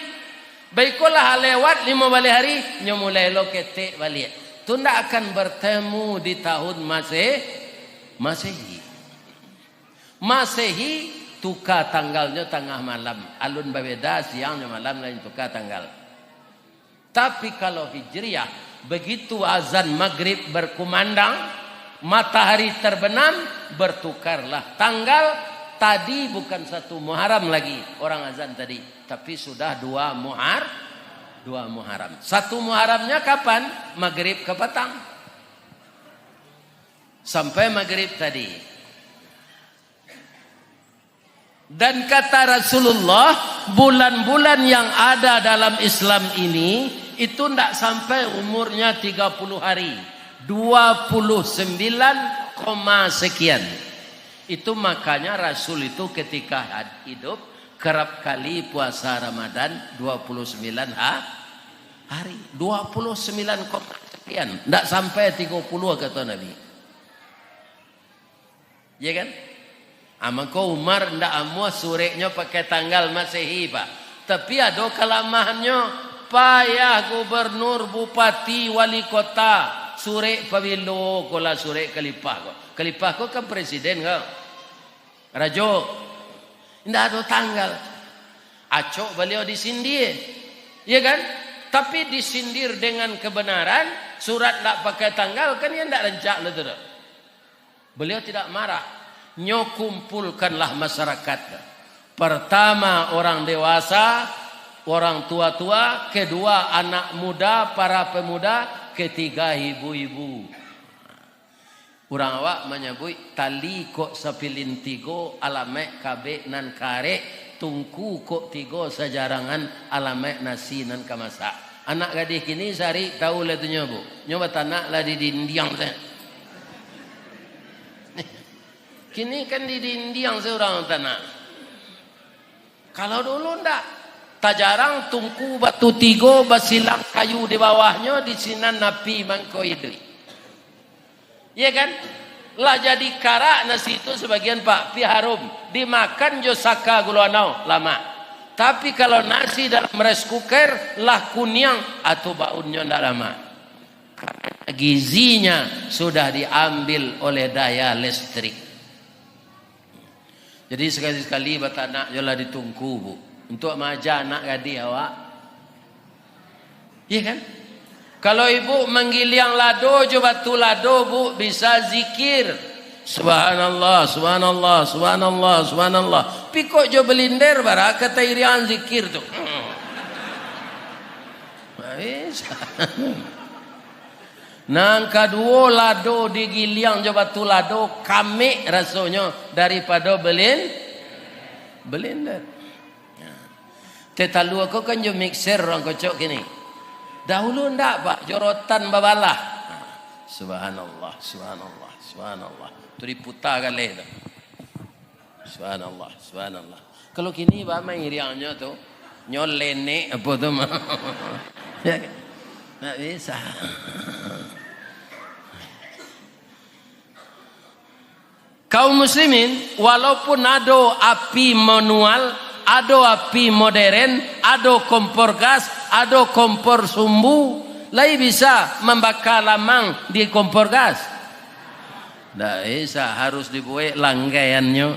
Baikolah lewat limo baleh hari, nyo mulai lo ketek baliak. Tu ndak akan bertemu di tahun Maseh-, Masehi. Masehi tuka tanggalnyo tangah malam. Alun babeda siang jo malam, lain tuka tanggal. Tapi kalau Hijriah, begitu azan Magrib berkumandang, matahari terbenam, bertukarlah tanggal. Tadi bukan satu Muharram lagi orang azan tadi, tapi sudah dua Muhar-, dua Muharram. Satu Muharramnya kapan? Magrib ke patang. Sampai Magrib tadi. Dan kata Rasulullah, bulan-bulan yang ada dalam Islam ini, itu ndak sampai umurnya tiga puluh hari, dua puluh sembilan koma sekian. Itu makanya Rasul itu ketika had-, hidup, kerap kali puasa Ramadan dua puluh sembilan ha-, hari. Dua puluh sembilan koma sekian, ndak sampai tiga puluh, kata Nabi. Ya kan? Ah, mangko Umar ndak amuah sureknyo pakai tanggal Masehi, Pak. Tapi ado kalamahannyo, payah gubernur, bupati, wali kota, surek pabilo ko lah surek kalipah ko. Kalipah ko kan presiden ko. Rajo. Ndak ado tanggal. Acok baliau disindir. Ya kan? Tapi disindir dengan kebenaran, surat ndak pakai tanggal, kan iyo ndak rancak lah tu doh. Beliau tidak marah. Nyo kumpulkanlah masyarakat. Pertama orang dewasa, orang tua-tua, kedua anak muda, para pemuda, ketiga ibu-ibu. Urang awak manyabuik tali kok sapilin tigo, alamaik kabek nan karek, tungku kok tigo sajarangan, alamaik nasi nan ka masak. Anak gadih kini sari tahu lah tu nyo, Bu. Nyo batanak lah di dindiang sajo. Kini kan di dindiang sajo urang tanak. Kalau dulu ndak. Tajarang tungku batu tigo, basilang kayu di bawahnyo, di sinan api mangko iduik. Iya kan? Lah jadi karak nasi tu sabagian, Pak, pi harum. Dimakan jo saka gulo anau, lamak. Tapi kalau nasi dalam rice cooker, lah kuniang, atau baunnyo ndak lamak. Karena gizinya sudah diambil oleh daya listrik. Jadi, sakali-sakali batanak jolah di tungku, Bu, untuak maaja anak gadih awak. Iya kan? Kalau ibu manggiliang lado jo batu lado, Bu, bisa zikir. Subhanallah, subhanallah, subhanallah, subhanallah. Pikok jo belinder, bara ka tairiangan zikir tu. Nggak bisa. Nan kaduo, lado digiliang jo batu lado, kamek rasonyo daripado belin-, blender. Teh talua ko kan jo mixer urang kocok kini. Dahulu ndak, Pak, jo rotan babalah. Subhanallah, subhanallah, subhanallah. Tu diputa galeh tu. Subhanallah, subhanallah. Kalau kini, Pak, mairiangnyo tu, nyo lenek apo tu mah. Ya kan? Ndak bisa. Kaum muslimin, walaupun ado api manual, ado api modern, ado kompor gas, ado kompor sumbu, lai bisa mambaka lamang di kompor gas? Ndak bisa, harus dibuek langgaiannyo.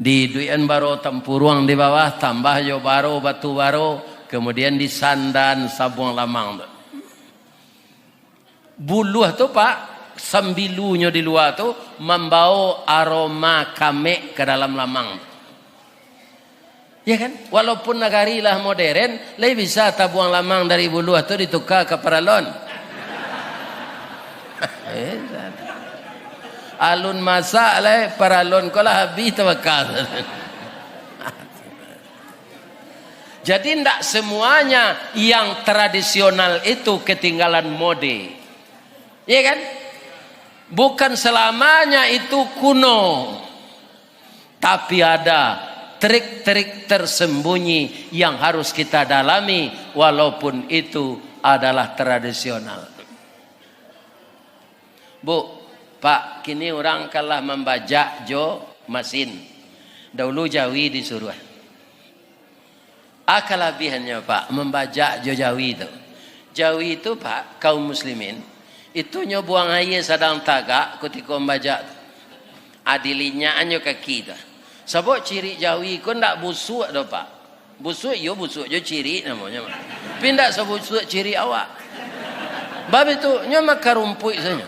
Diiduikan baro tampuruang di bawah, tambah jo baro batu baro, kemudian disandan sabuang lamang tu. Buluah tu, Pak, sambilunyo di lua tu, mambao aroma kamek ka dalam lamang tu. Ya kan? Walaupun nagari lah modern, lai bisa tabuang lamang dari buluah tu dituka ka paralon? Bisa. Alun masak lai, paralon ko lah habih tabaka. Jadi, ndak semuanya yang tradisional itu ketinggalan mode. Iya kan? Bukan selamanya itu kuno. Tapi ada trik-trik tersembunyi yang harus kita dalami, walaupun itu adalah tradisional. Bu, Pak, kini urang kan lah mambajak jo masin. Dahulu jawi disuruah. A kalabiahannyo, Pak, mambajak jo jawi tu. Jawi tu, Pak, kaum muslimin, itu nyo buang aia sadang tagak kutiko mambajak tu. A, dilinyakannyo kaki tu. Sabab cirik jawi ko ndak busuak doh, Pak. Busuak iyo busuak jo cirik namonyo, Pak. Tapi ndak sabusuak cirik awak. Bab itu, nyo makan rumpuik sajo.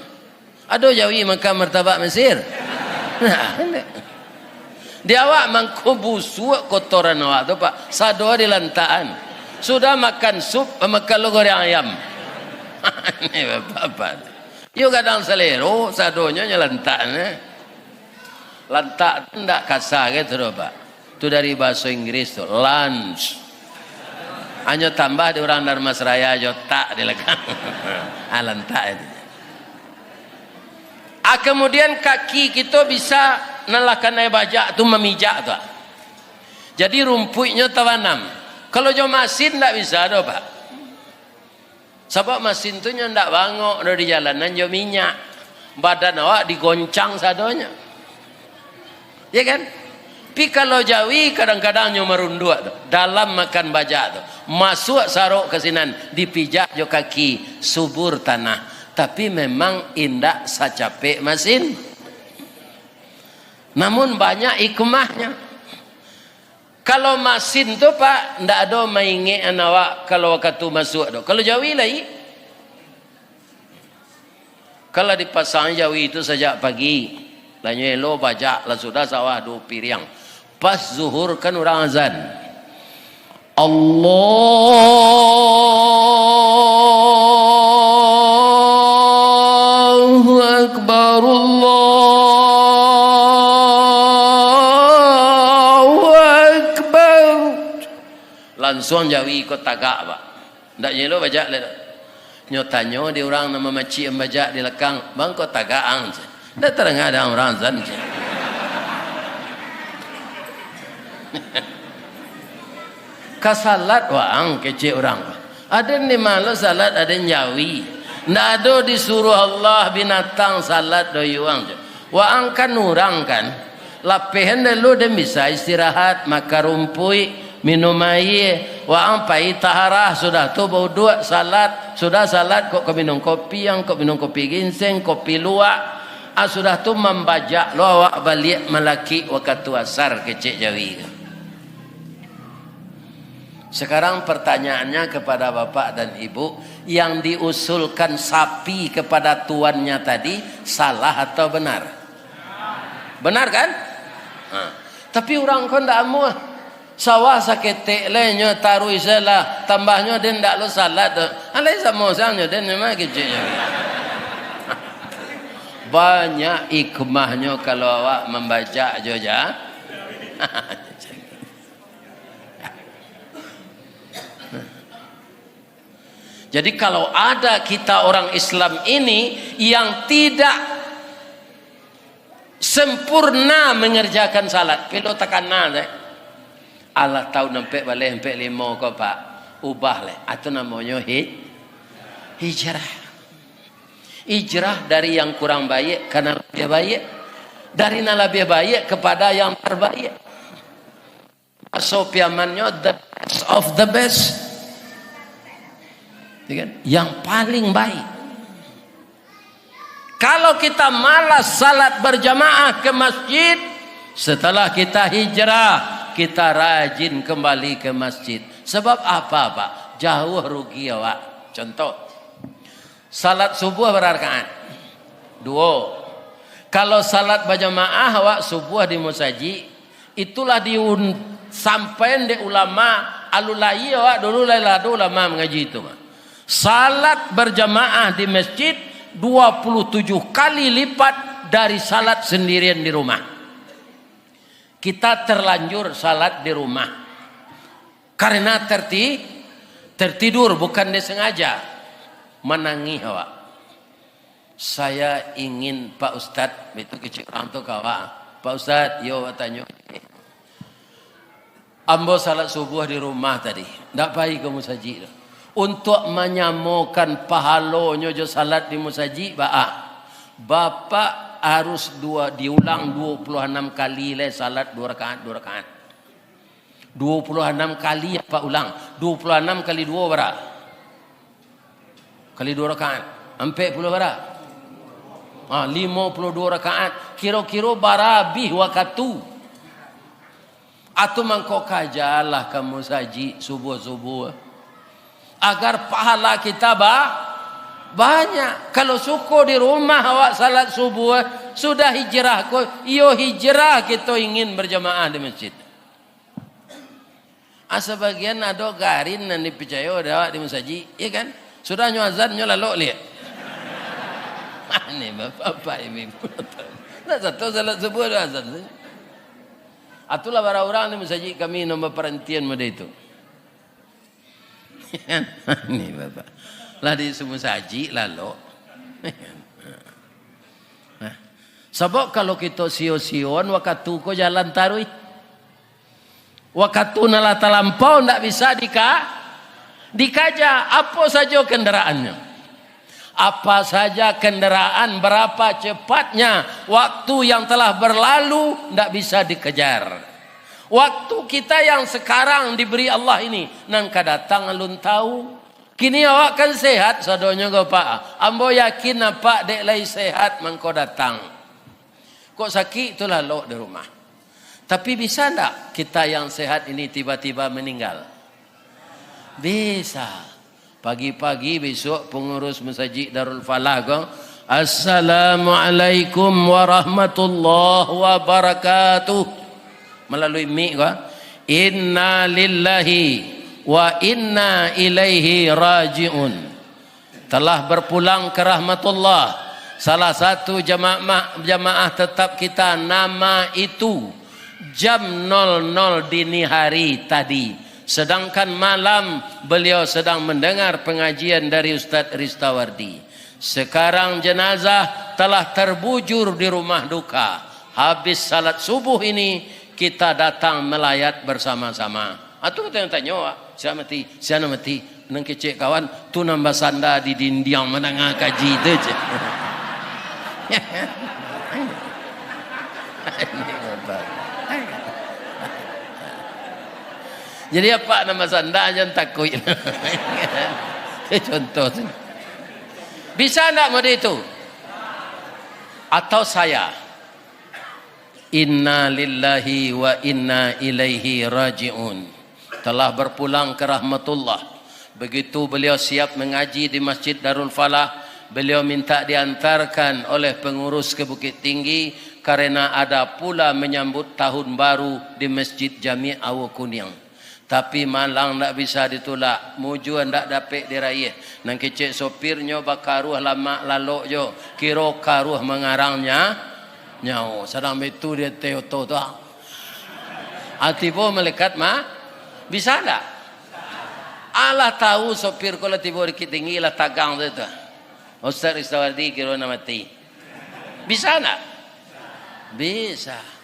Ado jawi makan martabak Mesir? Nah, indak. Di awak mangko busuak kotoran awak tu, Pak. Sado dilantakan. Sudah makan sup, makan lo goreng ayam. Ini bapak-bapak. Yo gadang salero, sadonyo nyo lantak, eh. Lantak tu ndak kasa gitu doh, Pak. Tu dari bahasa Inggris tu, lunch. Hanyo tambah di urang Dharmasraya jo tak di lakang. Ah, lantak itu. Ah, kemudian kaki kito bisa nan lah kanai bajak tu mamijak tu. Jadi rumpuiknyo tabanam. Kalau jo masin ndak bisa doh, Pak. Sabab masin tu nyo ndak bangok doh di jalanan jo minyak. Badan awak digoncang sadonyo. Ya kan? Tapi kalau jawi kadang-kadang nyo marunduak tu, dalam makan bajak tu, masuak sarok ka sinan, dipijak jo kaki, subur tanah. Tapi memang indak sacapek masin. Namun banyak hikmahnyo. Kalau masin tu, Pak, ndak ado maingekan awak kalau wakatu masuak tu. Kalau jawi lai. Kalau dipasang jawi tu sajak pagi, lah nyo elo bajak, lah sudah sawah duo piriang. Pas zuhur kan urang azan. Allahu Akbar, Allahu Akbar. Lansuang jawi ko tagak, Pak. Ndak nyo elo bajak lai doh. Nyo tanyo di urang nan mamacik bajak di lakang, "Bang, ko tagak ang?" Ndak tadanga dek ang urang azan, cek. Ka salat waang, kecek urang. Aden di ma lo salat, aden jawi. Ndak ado disuruah Allah binatang salat doh yuang, cek. Waang kan urang kan. Lapehan dulu den bisa istirahat, makan rumpuik, minum aia, waang pai taharah, sudah tu bauduak, salat, sudah salat kok ka minum kopi, ang kok minum kopi ginseng, kopi luwak, ah, sudah tu mambajak lo awak baliak malakik wakatu asar kecek jawi tu. Sekarang pertanyaannya kepada bapak dan ibu, yang diusulkan sapi kepada tuannya tadi salah atau benar? Benar kan? Ha. Tapi urang ko ndak amuah. Sawah saketek lai nyo taruih sajolah, tambahnyo den ndak lo salat tu. Alai samo sangnyo den memang keceknyo. Banyak hikmahnyo kalau awak mambajak jo ja. Jadi, kalau ada kita orang Islam ini yang tidak sempurna mengerjakan salat, pilo takana deh. Alah, taun ampek baleh, ampek limo ko, Pak, ubah leh. Itu namonyo hi-, hijrah. Hijrah dari yang kurang baik ka nan labiah baik, dari nan labiah baik kepada yang terbaik. Bahaso Piamannyo, the best of the best. Ya kan? Yang paling baik. Kalau kita malas salat berjamaah ke masjid, setelah kita hijrah, kita rajin kembali ke masjid. Sebab apa, Pak? Jauh rugi awak. Contoh, salat subuh bara rakaat? Duo. Kalau salat bajamaah, awak subuh di musajik, itulah diun-, sampaian dek ulama, alun lahia awak dulu, lai lah ado ulama mangaji itu mah. Salat bajamaah di masjid dua puluh tujuh kali lipat dari salat sendirian di rumah. Kita terlanjur salat di rumah. Karena terti-, tertidur, bukan disengaja. Manangih awak. "Saya ingin, Pak Ustadz," itu kecil orang tu ka awak. "Pak Ustadz, yo, awak tanyo. Ambo salat subuh di rumah tadi, ndak pai ka musajik tu. Untuak manyamokan pahalonyo jo salat di musajik, baa? Bapak harus dua, diulang dua puluh anam kali lai salat dua rakaat, dua rakaat." Dua puluh anam kali apak ulang. Dua puluh anam kali dua bara? Kali dua rakaat. Ampek puluh bara? Ha, limo puluh dua rakaat. Kiro-kiro bara abih wakatu? Atu mangko kajalah ka musajik subuh-subuh. Agar pahala kita ba-, banyak. Kalau suko di rumah awak salat subuh, sudah hijrah ko, iyo hijrah kito ingin berjamaah di masjid. Ah, sabagian ado garin nan dipicayo dek awak di masajik, iyo kan? Sudah nyo azan, nyo lalok liak. Aneh, bapak-bapak, ibu-ibu. Ndak sato salat subuh ado azan sajo. Atulah bara urang di masajik kami nan baparantian mode itu. Aneh, bapak. Lah di musajik lalok. Nah, sabab kalau kito sio-sion, wakatu ko jalan taruih. Wakatu nan lah talampau ndak bisa dika-, dikaja. Apo sajo kendaraannyo, apa saja kendaraan, berapa cepatnya, waktu yang telah berlalu ndak bisa dikejar. Waktu kita yang sekarang diberi Allah ini, nan ka datang alun tahu. Kini awak kan sehat sadonyo ko, Pak. Ambo yakin apak dek lai sehat mangko datang. Kok sakik tu lalok di rumah. Tapi bisa ndak kita yang sehat ini tiba-tiba meninggal? Bisa. Pagi-pagi besok pengurus Masjid Darul Falah ko, "Assalamualaikum warahmatullahi wabarakatuh." Melalui mik ko, "Inna lillahi wa inna ilaihi raji'un." Telah berpulang ke rahmatullah. Salah satu jamaah, jamaah tetap kita, nama itu jam nol nol dini hari tadi. Sedangkan malam beliau sedang mendengar pengajian dari Ustaz Ristawardi. Sekarang jenazah telah terbujur di rumah duka. Habis salat subuh ini, kita datang melayat bersama-sama. Ah, tu kato nan tanyo, "Sia mati? Sia nan mati?" Nan kecek kawan, "Tu nan basanda di dindiang mandanga kaji tu," cek. Jadi, apak nan basanda, jan takuik. Itu contoh tu. Bisa ndak mode itu? Atau saya? Inna lillahi wa inna ilaihi raji'un. Telah berpulang ke rahmatullah. Begitu beliau siap mengaji di Masjid Darul Falah, beliau minta diantarkan oleh pengurus ke Bukittinggi, karena ada pula menyambut tahun baru di Masjid Jami Awo Kuniang. Tapi malang ndak bisa ditulak, mujua ndak dapek diraiah. Nan kecek sopirnyo bakaruah lamak lalok jo, kiro karuah mangarang nya-, nyawo. Sadang baitu di ateh oto tu, ah. Ah, tibo malaikat ma-, bisa ndak? Alah tahu sopir ko lah tibo di Bukittinggi, lah tagang tu, tu. Ustaz Ristawardi kiro nak mati. Bisa ndak? Bisa.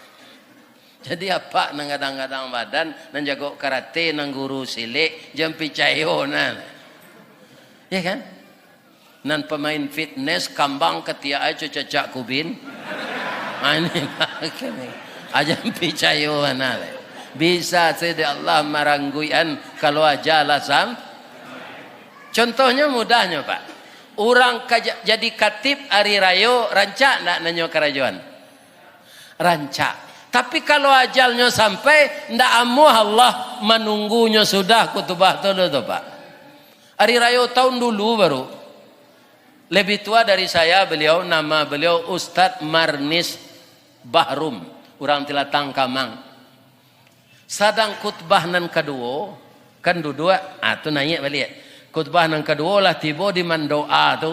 Jadi, apak nan gadang-gadang badan, nan jago karate, nan guru silek, jan picayo nah. Ya kan? Nan pamain fitness, kambang katiak ai, cacak kubin. Ah, ini, ah, jan picayo nah. Bisa sajo Allah marangguian kalau aja lah sam-, contohnyo mudahnyo, Pak. Urang ka ja-, jadi katib ari rayo, rancak ndak nanyo karajoan? Rancak. Tapi kalau ajalnyo sampai, ndak amuah Allah manunggunyo sudah khutbah tu, tu, tu, Pak. Ari rayo tahun dulu baru. Lebih tua dari saya beliau, nama beliau Ustadz Marnis Bahrum, urang Tilatang Kamang. Sadang khutbah nan kaduo, kan duduak, ah, tu naiak baliak. Khutbah nan kaduo lah tibo di mandoa tu,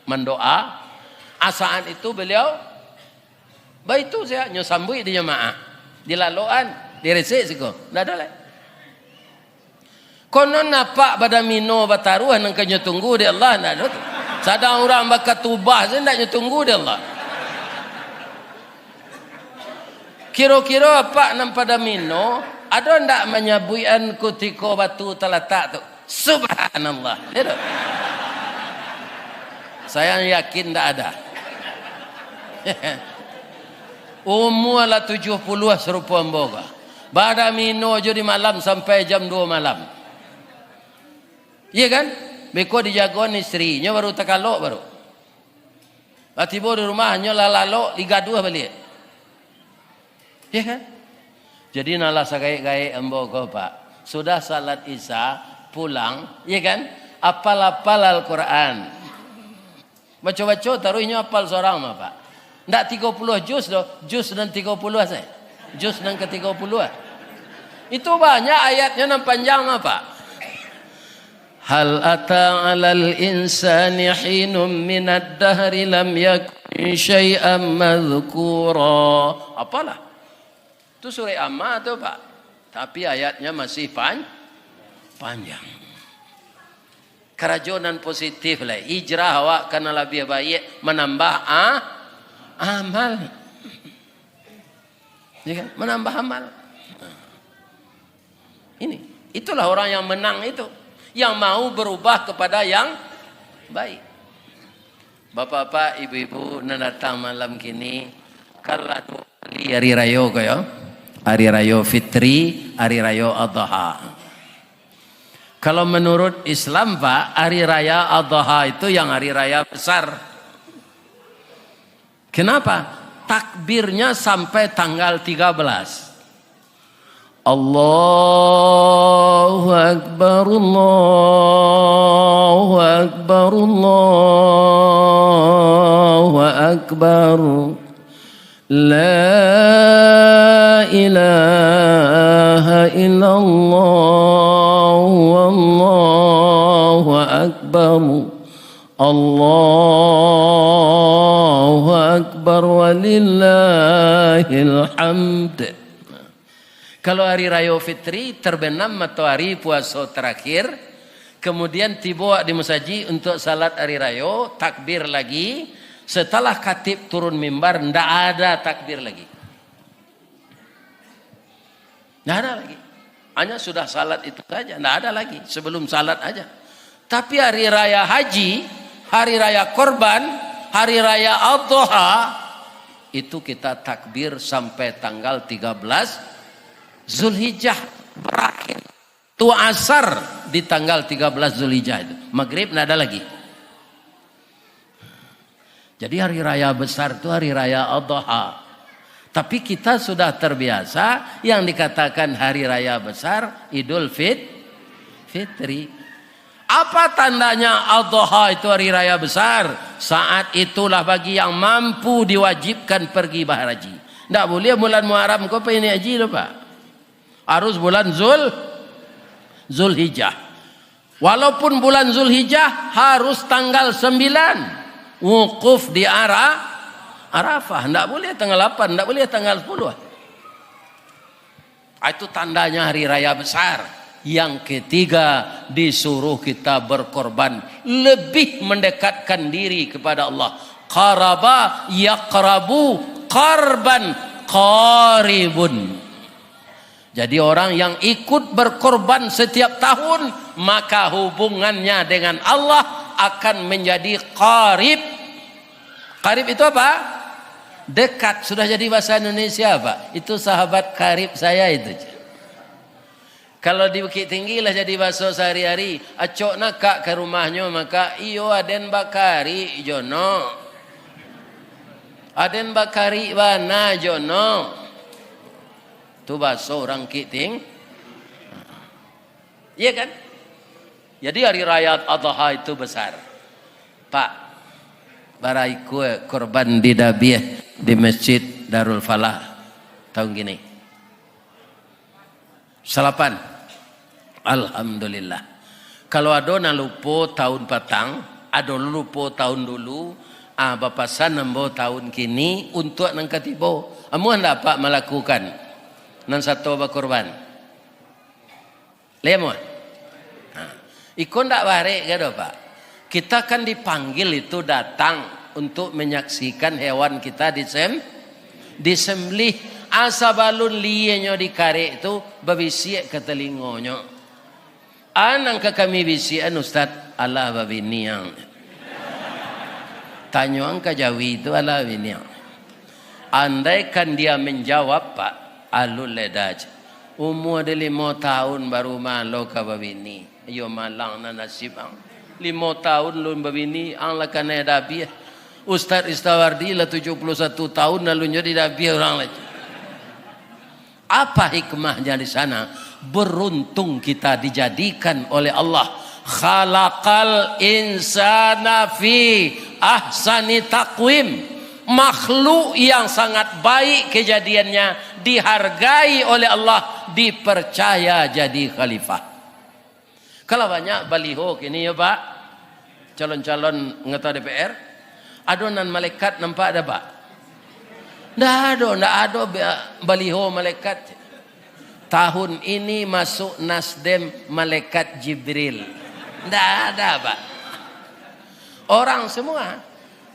mandoa. Ah, saat itu beliau Baitu sajo, nyo sambuik di jamaah. Dilalokan, diresek siko. Ndak ado lai. Konon apak badamino bataruah nan ka nyo tunggu di Allah, ndak ado tu. Sadang urang bakatubah sajo ndak nyo tunggu di Allah. Kiro-kiro apak nan padamino, ado ndak manyabuikan kutiko batu talatak tu? Subhanallah. Itu. Saya yakin ndak ada. Umua lah tujuah puluah sarupo ambo ko. Badamino jo di malam sampai jam duo malam. Iya kan? Beko dijagoan istri, nyo baru takalok baru. Lah tibo di rumah, nyo lah lalok, digaduah baliak. Iya kan? Jadi, nah lah sagaek-gaek ambo ko, Pak. Sudah salat Isya, pulang, iya kan? Apal-apal Al-Quran. Baco-baco, taruih nyo apal sorang mah, Pak. Ndak tigo puluah juz doh, juz nan tigo puluah sajo. Juz nan ka tigo puluah. Itu banyak ayatnyo nan panjang mah, Pak. Hal ata alal insani hinum minad dahri lam yakun syai'am madzkura. Apalah? Tu surek Amma tu, Pak. Tapi ayatnya masih pan-, panjang. Karajo nan positif lah. Hijrah awak kana labiah baiak, manambah a-, amal. Ya kan? Manambah amal. Ini, itulah orang yang menang itu, yang mau berubah kepada yang baik. Bapak-bapak, ibu-ibu nan datang malam kini, kan lah duo kali hari rayo ko yo. Hari rayo Fitri, hari rayo Adha. Kalau menurut Islam, Pak, hari raya Adha itu yang hari raya besar. Kenapa? Takbirnya sampai tanggal tiga belas. Allahu Akbar, Allahu Akbar, Allahu Akbar. La ilaha illallah, wallahu akbar. Allahu Akbar walillahil hamd. Kalau hari rayo Fitri, terbenam matoari puaso terakhir, kemudian tibo di masajik untuk salat hari rayo, takbir lagi. Setelah khatib turun mimbar, ndak ada takbir lagi. Ndak ada lagi. Hanya sudah salat itu saja, ndak ada lagi. Sebelum salat aja. Tapi hari raya haji, hari raya korban, hari raya Adha, itu kita takbir sampai tanggal tiga belas Zulhijjah berakhir. Tu asar di tanggal tiga belas Zulhijjah itu. Maghrib ndak ada lagi. Jadi hari raya besar tu hari raya Adha. Tapi kita sudah terbiasa yang dikatakan hari raya besar Idul Fit-, Fitri. Apa tandanya Adha itu hari raya besar? Saat itulah bagi yang mampu diwajibkan pergi bahaji. Ndak boleh bulan Muharram ko pai naiak haji tu, Pak. Harus bulan Zul-, Zulhijjah. Walaupun bulan Zulhijjah, harus tanggal sembilan wukuf di Ara-, Arafah. Ndak boleh tanggal lapan, ndak boleh tanggal sepuluh. Ah, itu tandanya hari raya besar. Yang ketiga, disuruh kita berkorban, lebih mendekatkan diri kepada Allah. Qaraba yaqrabu qarban qaribun. Jadi, orang yang ikut berkorban setiap tahun, maka hubungannya dengan Allah akan menjadi qarib. Qarib itu apa? Dekat. Sudah jadi bahasa Indonesia, Pak. Itu sahabat karib saya itu. Kalau di Bukittinggi lah jadi bahaso sahari-hari, acok nak ka rumahnyo, maka, "Iyo, aden bakarik jo no. Aden bakarik bana jo no." Tu bahaso urang Bukitting-, iya kan? Jadi hari raya Adha itu besar. Pak, bara ikua korban didabiah di Masjid Darul Falah tahun kini? Salapan. Alhamdulillah. Kalau ado nan lupo tahun patang, ado lupo tahun dulu, Ah, bapasan ambo taun kini untuak nan ka tibo. Amuah ndak Apak malakukan nan sato bakurban? Lai amuah? Ha. Iko ndak barek ka doh, Pak? Kita kan dipanggil itu datang untuk menyaksikan hewan kita disem-, disembelih. Ah, sabalun lienyo dikarek tu, babisiak ka talingonyo. A nan ka kami bisiakan, Ustaz? Alah babini ang. Tanyo ang ka Jawi tu, alah babini ang. Andaikan dia menjawab, Pak, alun lai dah. Umua di limo taun baru malo ka babini. Iyo malang nan nasib ang. Limo taun lun babini, ang lah kanai dabiah. Ustaz Ristawardi lah tujuh puluh satu taun, lalu nyo didabiah urang lai. Apa hikmahnya di sana? Beruntung kita dijadikan oleh Allah. Khalaqal insana fi ahsani taqwim. Makhluk yang sangat baik kejadiannya, dihargai oleh Allah, dipercaya jadi khalifah. Kalau banyak baliho kini yo, Pak, calon-calon anggota D P R, ado nan malaikat nampak dah, Pak? Ndak ado, ndak ado ba-, baliho malaikat. Tahun ini masuk Nasdem malaikat Jibril. Ndak ada, Pak. Orang semua,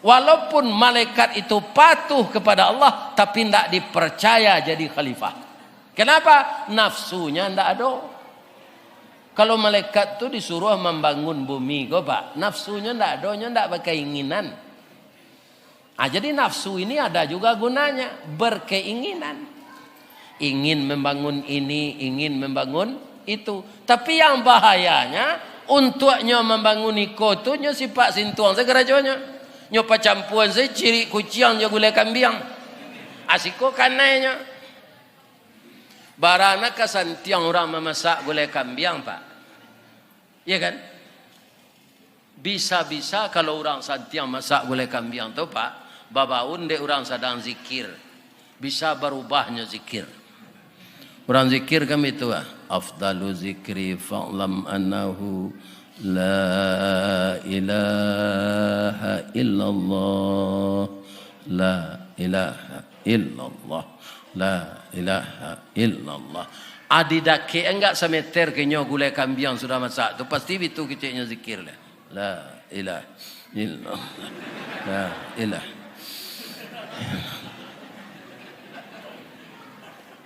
walaupun malaikat itu patuh kepada Allah, tapi ndak dipercaya jadi khalifah. Kenapa? Nafsunya ndak ado. Kalau malaikat tu disuruh mambangun bumi ko, Pak, nafsunyo ndak ado, nyo ndak bakainginan. Ah, jadi nafsu ini ada juga gunanya, berkeinginan. Ingin membangun ini, ingin membangun itu. Tapi yang bahayanya, untuak nyo mambangun iko tu, nyo sipak sintuang sajo karajonyo. Nyo pacampuan sajo cirik kuciang jo gulai kambiang. Asiko kanainyo. Bara nan ka santiang urang mamasak gulai kambiang, Pak? Iya kan? Bisa-bisa kalau urang santiang masak gulai kambiang tu, Pak, babaun dek urang sadang zikir. Bisa barubahnyo zikir. Urang zikir kan itu, ah. Afdalu zikri fa'lam annahu la ilaha illallah. La ilaha illallah. La ilaha illallah. Adi dakek enggak sameter kenyo gulai kambiang sudah masak tu, pasti bitu keceknyo zikir lah. La ilaha illallah. La ilaha.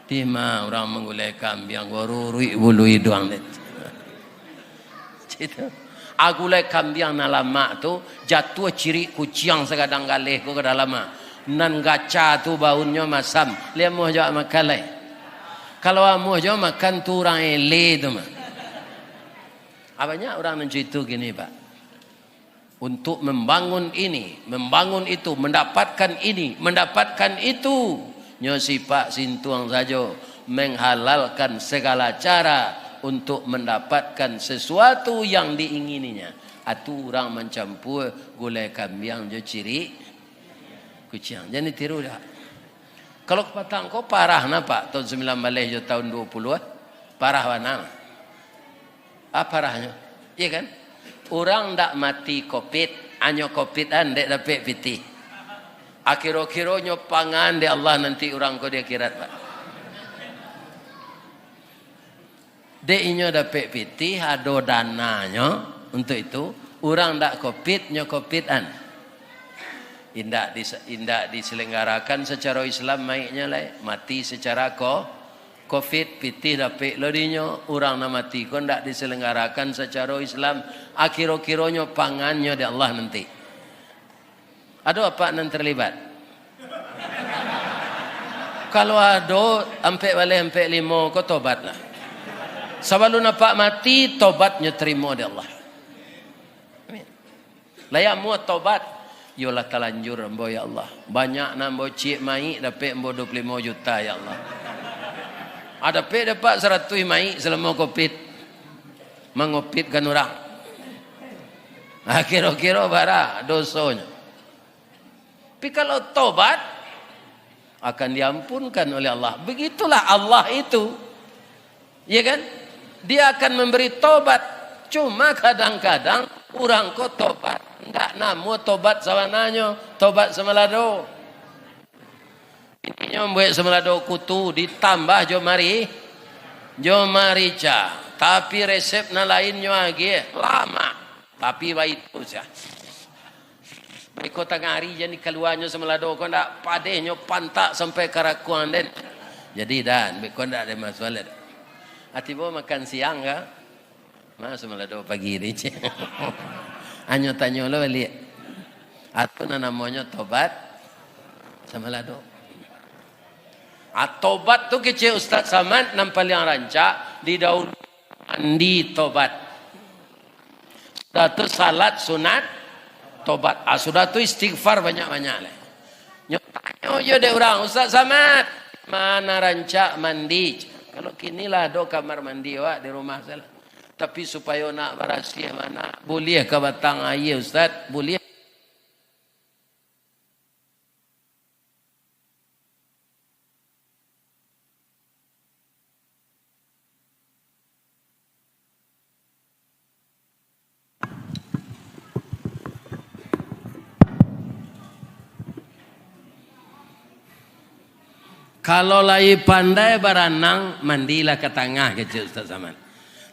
Tima urang manggulai kambiang, gua ruruik bulu iduang dek. Cito. Agulai kambiang nan lamak tu, jatuah cirik kuciang sagadang galeh ko ka dalam, ah. Nan gaca tu baunnyo masam. Lai amuah jo makan lai. Kalau amuah jo makan tu urang ele tu mah. Ah, banyak urang nan cito kini, Pak. Untuk membangun ini, membangun itu, mendapatkan ini, mendapatkan itu. Nyo sipak sintuang sajo, menghalalkan segala cara untuk mendapatkan sesuatu yang diingininya. Atu urang mancampua gulai kambiang jo cirik kuciang. Jan ditiru dah. Kalau kapatang ko parah nah, Pak, tahun sambilan baleh jo tahun duo puluah, ah. Parah bana. Ah, parahnyo. Iya kan? Urang ndak mati covid, hanyo covid-an dek dapek pitih. Akiro-kironyo pangan dek Allah nanti urang ko di akhirat, Pak. Dek inyo dapek pitih, ado dananyo untuk itu, urang ndak covid, nyo covid-an. Indak dis-, indak diselenggarakan secara Islam maiknyo lai, mati secara ko-, covid, pitih dapek lo dinyo, urang nan mati ko ndak diselenggarakan secara Islam, akiro-kironyo pangannyo dek Allah nanti. Ado apak nan terlibat? Kalau ado, ampek baleh ampek limo ko tobatlah. Sabalun apak mati, tobatnyo tarimo dek Allah. Amin. Lai amuah tobat. Yolah, talanjur ambo, ya Allah. Banyak nan ambo ciek maik, dapek ambo duo puluah limo juta, ya Allah. Ah, dapek dek apak saratuih maik salamo covid. Mangopitkan urang. Ah, kiro-kiro bara dosonyo. Tapi kalau tobat, akan diampunkan oleh Allah. Begitulah Allah itu. Ya kan? Dia akan memberi tobat. Cuma kadang-kadang Urang ko tobat, ndak namuah tobat sabananyo, tobat samalado. Inyo mambuek samalado kutu ditambah jo mari-, jo marica, tapi resep nan lain nyo agiah, lamak, tapi baitu sia. Beko tangah ari jan dikaluanyo samalado ko ndak, padehnyo pantak sampai karakuang den. Jadi dan, beko ndak ado masalah. Ati bo makan siang ka? Ma samalado pagi ni, cek. Anyo tanyo lo baliak. Atu nan namonyo tobat samalado. Ah, tobat tu kecek Ustaz Samad nan paliang rancak didahului mandi tobat. Sudah tu salat sunat tobat. Ah, sudah tu istighfar banyak-banyak lai. Nyo tanyo jo dek urang, "Ustaz Samad, ma nan rancak mandi?" Kalau kini lah ado kamar mandi awak di rumah salah. Tapi supayo nak barasiah, ma nak buliah ka batang aia, Ustaz? Buliah. Kalau lai pandai baranang, mandilah ka tangah, kecek Ustaz Samad.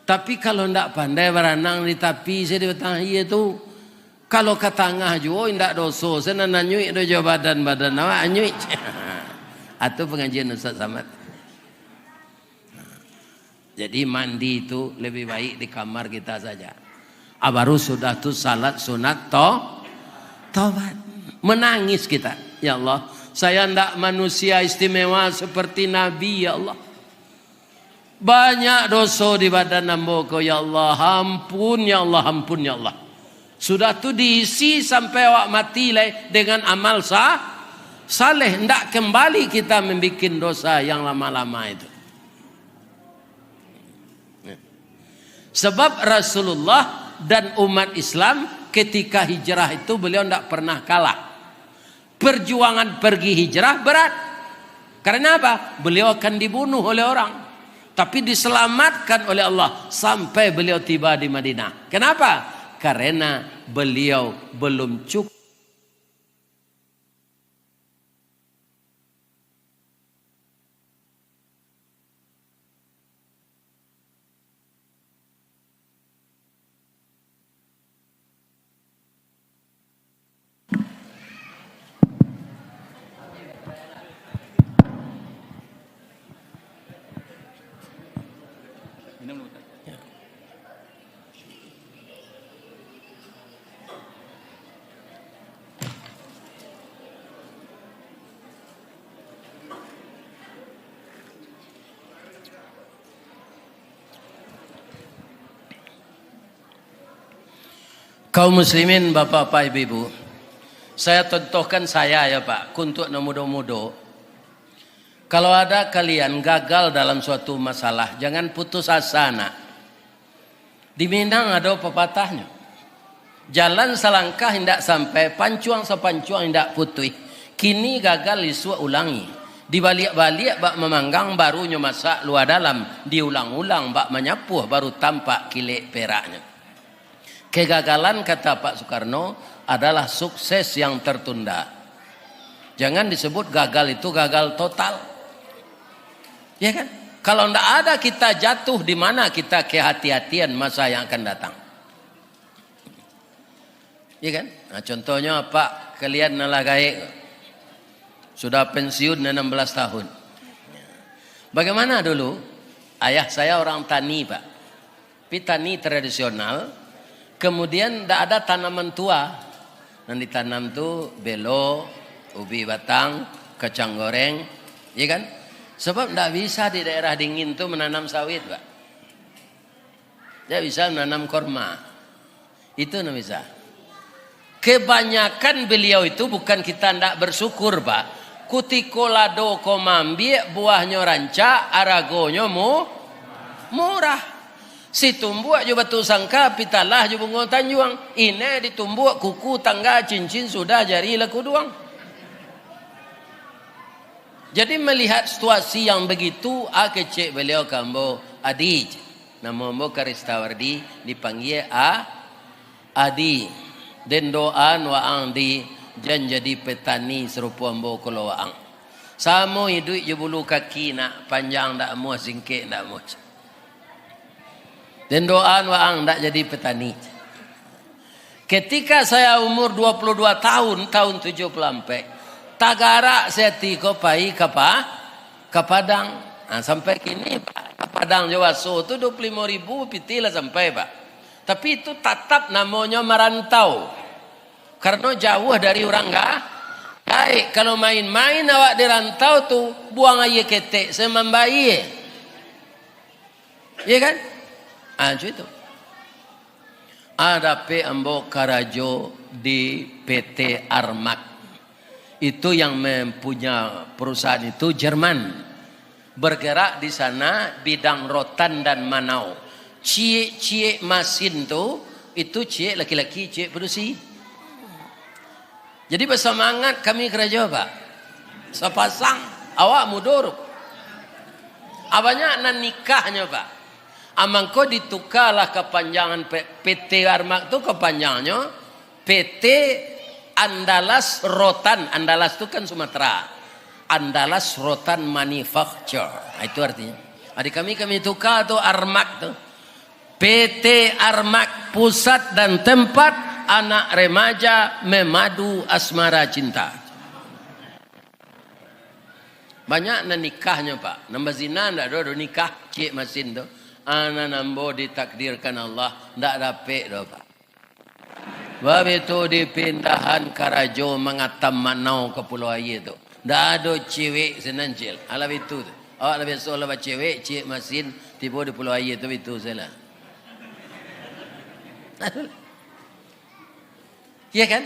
Tapi kalau ndak pandai baranang di tapi sajo, di batang aia tu, kalau ka tangah juo indak doso, se nan anyuik do jo badan-badan awak anyuik. Atu pangajian Ustaz Samad. Jadi mandi tu lebih baik di kamar kita saja. Ah, baru sudah tu salat sunat to-, tobat. Menangis kita, "Ya Allah, saya ndak manusia istimewa seperti Nabi, ya Allah. Banyak doso di badan ambo ko, ya Allah. Ampun, ya Allah, ampun, ya Allah." Sudah tu diisi sampai awak mati lai dengan amal sa-, saleh. Ndak kembali kita membikin dosa yang lama-lama itu. Sebab Rasulullah dan umat Islam ketika hijrah itu beliau ndak pernah kalah. Perjuangan pergi hijrah berat. Karena apa? Beliau akan dibunuh oleh orang. Tapi diselamatkan oleh Allah sampai beliau tiba di Madinah. Kenapa? Karena beliau belum cukup. Kaum muslimin, bapak-bapak, ibu-ibu, saya contohkan saya ya, Pak, untuk nan mudo-mudo. Kalau ada kalian gagal dalam suatu masalah, jangan putus asa, nak. Di Minang ado papatahnyo, "Jalan salangkah indak sampai, pancuang sapancuang indak putuih. Kini gagal, isuak ulangi. Dibaliak-baliak bak mamanggang, baru nyo masak lua dalam, diulang-ulang bak manyapuah, baru tampak kilek peraknyo." Kegagalan, kata Pak Soekarno, adalah sukses yang tertunda. Jangan disebut gagal itu gagal total. Ya kan? Kalau ndak ada kita jatuh, di mana kita kehati-hatian masa yang akan datang? Ya kan? Nah, contohnya, Pak, kalian nan lah gaek, sudah pensiun enam belas tahun. Bagaimana dulu? Ayah saya orang tani, Pak. Tapi tani tradisional, kemudian ndak ada tanaman tua. Nan ditanam tu belo, ubi batang, kacang goreng, ya kan? Sebab ndak bisa di daerah dingin tu menanam sawit, Pak. Ndak bisa menanam korma. Itu ndak bisa. Kebanyakan beliau itu bukan kita ndak bersyukur, Pak. Kutiko lado ko maambiak, buahnyo rancak, aragonyo mu-, murah. Situmbuak jo Batu Sangka, Pitalah jo Bungo Tanjuang. Inai ditumbuak kuku, tangga, cincin, sudah jari lah kuduang. Jadi, melihat situasi yang begitu, a kecek beliau ka ambo, "Adi," namo ambo Karistawardi, dipanggia A-, Adi, den doaan waang di, jan jadi petani sarupo ambo ko lo waang. Samo iduik jo bulu kaki nak, panjang ndak amuah, singkek ndak amuah. Den doaan waang ndak jadi petani. Ketika saya umur dua puluh dua tahun, tahun tujuh puluh ampek, tagarak se ati ko pai ka Pa-, ka Padang. Nah, sampai kini, Pak, ka Padang jo Waso tu dua puluh limo ribu pitih lah sampai, Pak. Tapi itu tatap namonyo marantau. Karano jauah dari urang ga-, gaek. Kalau main-main awak di rantau tu, buang aia ketek se mambayie. Iya kan? Ah, macam itu. Ah, dapek ambo karajo di P T Armak. Itu yang mempunyai perusahaan itu Jerman. Bergerak di sana bidang rotan dan manau. Ciek-ciek masin tu, itu ciek laki-laki, ciek padusi. Jadi basamangat kami karajo, Pak. Sapasang, awak mudo tu. Ah, banyak nan nikahnyo, Pak. Ah, mangko ditukalah kapanjangan P-, P T Armak tu kapanjangnyo P T Andalas Rotan. Andalas tu kan Sumatera. Andalas Rotan Manufacture. Nah, itu artinya. Ah, di kami, kami tuka tu Armak tu. P T Armak, pusat dan tempat anak remaja memadu asmara cinta. Banyak nan nikahnyo, Pak. Nan bazina ndak ado, ado nikah, ciek masin tu. Anak ambo ditakdirkan Allah, ndak dapek doh, Pak. Babitu dipindahan karajo mangatam manau ka Pulau Aia tu. Ndak ado cewek se nan, Cil. Alah bitu tu. Awak lah biaso lah bacewek, ciek masin, tibo di Pulau Aia tu bitu se lah. Iya kan?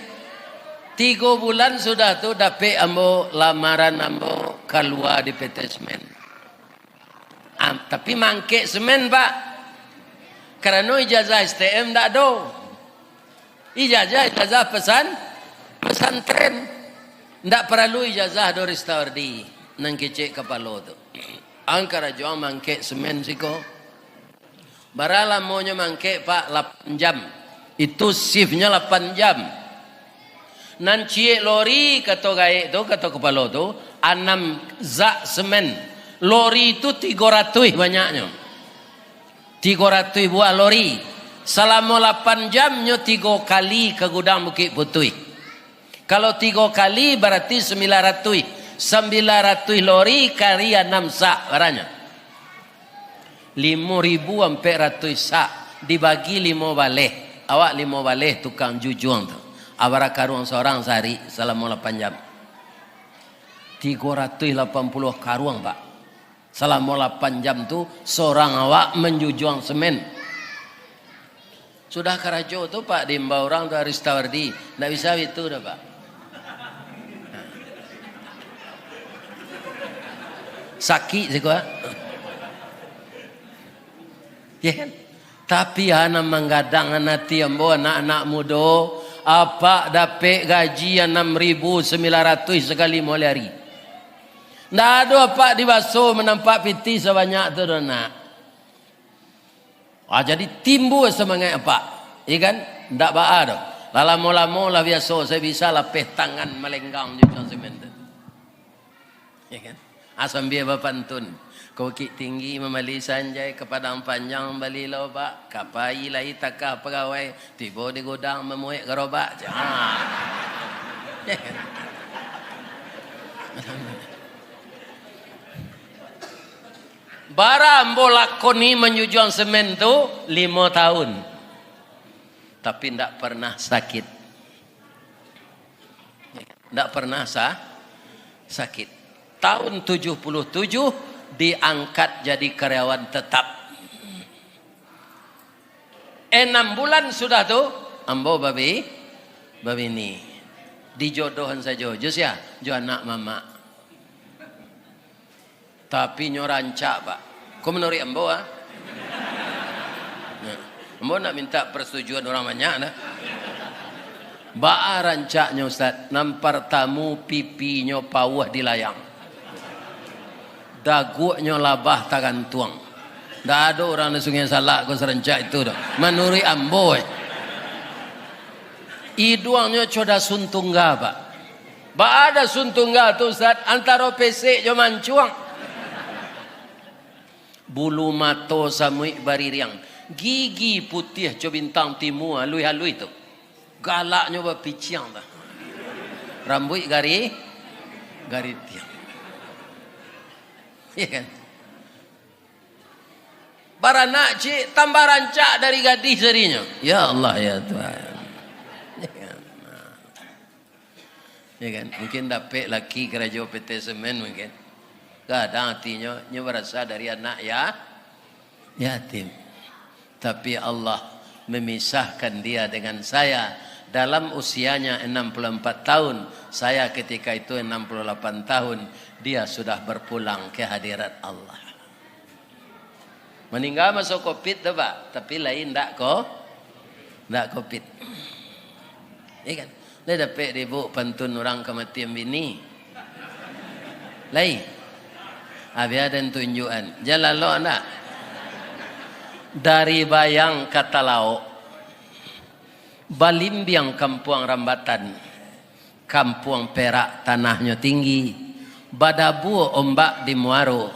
Tigo bulan sudah tu dapek ambo lamaran ambo kalua di P T Semen. Am, tapi mangkek semen, Pak. Karano ijazah S T M ndak ado. Ijazah, ijazah pesan, pesantren. Ndak paralu ijazah do Ristawardi, nan kecek kapalo tu. Ang karajo ang mangkek semen siko. Bara lamonyo mangkek, Pak? Lapan jam. Itu shiftnyo lapan jam. Nan ciek lori, kato gaek tu, kato kapalo tu, anam zak semen. Lori tu tigo ratuih banyaknyo. Tigo ratuih buah lori. Salamo lapan jam nyo tigo kali ka gudang Bukik Putuih. Kalau tigo kali, barati sambilan ratuih. Sambilan ratuih lori kari anam sak baranyo. Limo ribu ampek ratuih sak dibagi limo baleh. Awak limo baleh tukang jujuang tu. Abara karuang sorang sahari salamo lapan jam? Tigo ratuih lapan puluah karuang, Pak. Salamo lapan jam tu, sorang awak manjujuang semen. Sudah karajo tu, Pak, diimbau urang tu Ristawardi, ndak bisa bitu doh, Pak. Sakik siko, ah. Ya kan? Tapi, ah, nan manggadang ati ambo, anak-anak mudo, apak dapek gaji anam ribu sambilan ratuih sakali moleh ari. Ndak ado apak di Baso manampak pitih sabanyak tu doh, nak. Ah, jadi timbua samangaik apak, iya kan? Ndak baa doh. Lah lamo-lamo lah biaso, saya bisa lapeh tangan malenggang jo jujuang semen tu. Ya kan? Ah, sambia bapantun. Ka Bukik Tinggi mambali sanjai, ka Padang Panjang bali lobak, ka pai lai takah pagawai, tibo di gudang mamuek garobak. Ha. Ya kan? Bara ambo lakoni manjujuang semen tu limo tahun. Tapi ndak pernah sakit. Ndak pernah sa-, sakit. Tahun tujuh puluh tujuh diangkat jadi karyawan tetap. Enam bulan sudah tu, ambo babi-, babini. Dijodohan sajo, jo sia? Jo anak mamak. Tapi nyo rancak, Pak. Ko manuruik ambo, ah. Nah, ambo ndak minta persetujuan urang banyak, nah. Baa rancaknyo, Ustaz? Nan partamo, pipinyo pauah di layang. Daguaknyo labah tagantuang. Ndak ado urang di Sungai Salak ko sarancak itu doh. Manuruik ambo, eh. Iduangnyo co dasun tungga, Pak. Baa dasun tungga tu, Ustaz? Antaro pesek jo mancuang. Bulu mato samuik baririang. Gigi putiah co bintang timua, aluih-aluih tu. Galaknyo bapiciang tu. Rambuik gari-, garitiang. Iya kan? Baranak ciek, tambah rancak dari gadih sadinyo. Ya Allah, ya Tuhan. Ya kan? Nah. Ya kan? Mungkin dapek laki karajo P T Semen mungkin. Gadang atinyo, nyo barasa dari anak ya-, yatim. Tapi Allah memisahkan dia dengan saya. Dalam usianya enam puluh empat tahun, saya ketika itu enam puluh delapan tahun, dia sudah berpulang ke hadirat Allah. Maningga maso covid tu, Pak, tapi lain ndak ko-, ndak covid. Iya kan? Lai dapek dek ibu pantun urang kamatian bini? Lai? Ah, bia den tunjuakan. Jan lalok ndak? Dari Bayang ka Talaok, balimbiang kampuang Rambatan, kampuang Perak tanahnyo tinggi, badabua ombak di muaro,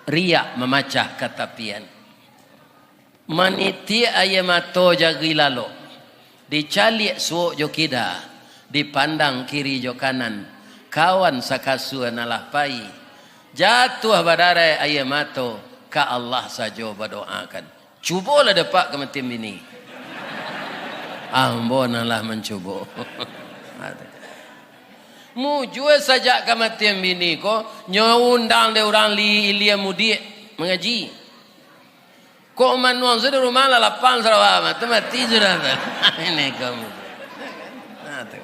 riak mamacah ka tapian. Manitiak aia mato jari lalok, dicaliak suok jo kida, dipandang kiri jo kanan, kawan sakasua nan lah pai. Jatuah badarai aia mato, ka Allah sajo badoakan. Cubolah dapek kamatian bini. Ambo nan lah mancubo. Mujua sajak kamatian bini ko, nyo undang dek urang li-, ilia mudiak mangaji. Kok manuang sudah rumah lah lapang sarawa, mati, mati sudah. Ini kamu. Nah, tu.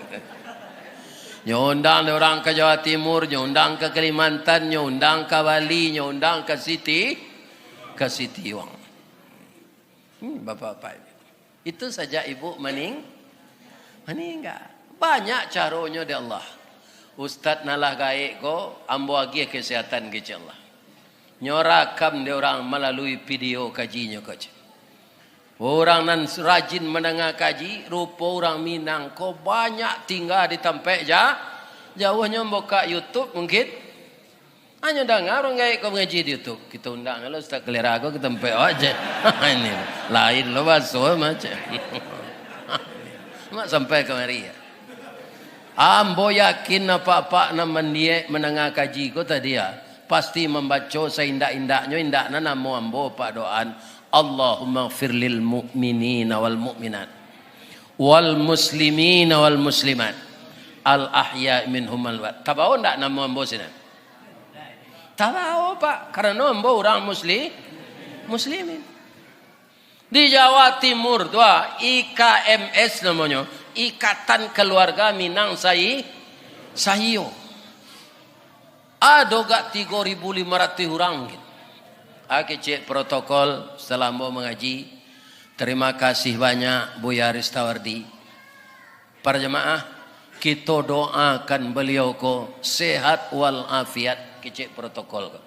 Nyo undang dek urang ka Jawa Timur, nyo undang ka Kalimantan, nyo undang ka Bali, nyo undang ka Siti, ka Sitiuang. Hmm, bapak-bapak. Itu sajak ibu maning-, maningga. Banyak caronyo dek Allah. Ustaz nan lah gaek ko, ambo agiah kesehatan kecek Allah. Nyo rakam dek urang malalui video kajinyo ko, cek. Urang nan rajin mandanga kaji, rupo urang Minang ko banyak tingga di tampek ja-, jauah. Nyo buka YouTube mungkin. Hanyo danga urang gaek ko mangaji di YouTube. Kito undang lo Ustaz Kalera ko ka tampek awak, cek. Ini lain lo baso mah, cek. Mak sampai kamari, ya. Ambo yakin apak-apak nan mandiak mandanga kaji ko tadi, ya, pasti mambaco saindak-indaknyo, indak nan namo ambo, Pak, doaan, "Allahummaghfir lil mu'minina wal mu'minat, wal muslimina wal muslimat, al ahya'i minhum wal amwat." Tabao ndak namo ambo sinan? Tabao, Pak, karano ambo urang musli-, muslimin. Di Jawa Timur tu, ah, I K M S namonyo, Ikatan Keluarga Minang Sai-, Saiyo. Ado gak tigo ribu lima ratuih urang, gitu. Ah, kecek protokol setelah ambo mangaji. Terima kasih banyak, Buya Ristawardi. Para jamaah, kito doakan baliau ko sehat wal afiat, kecek protokol ko.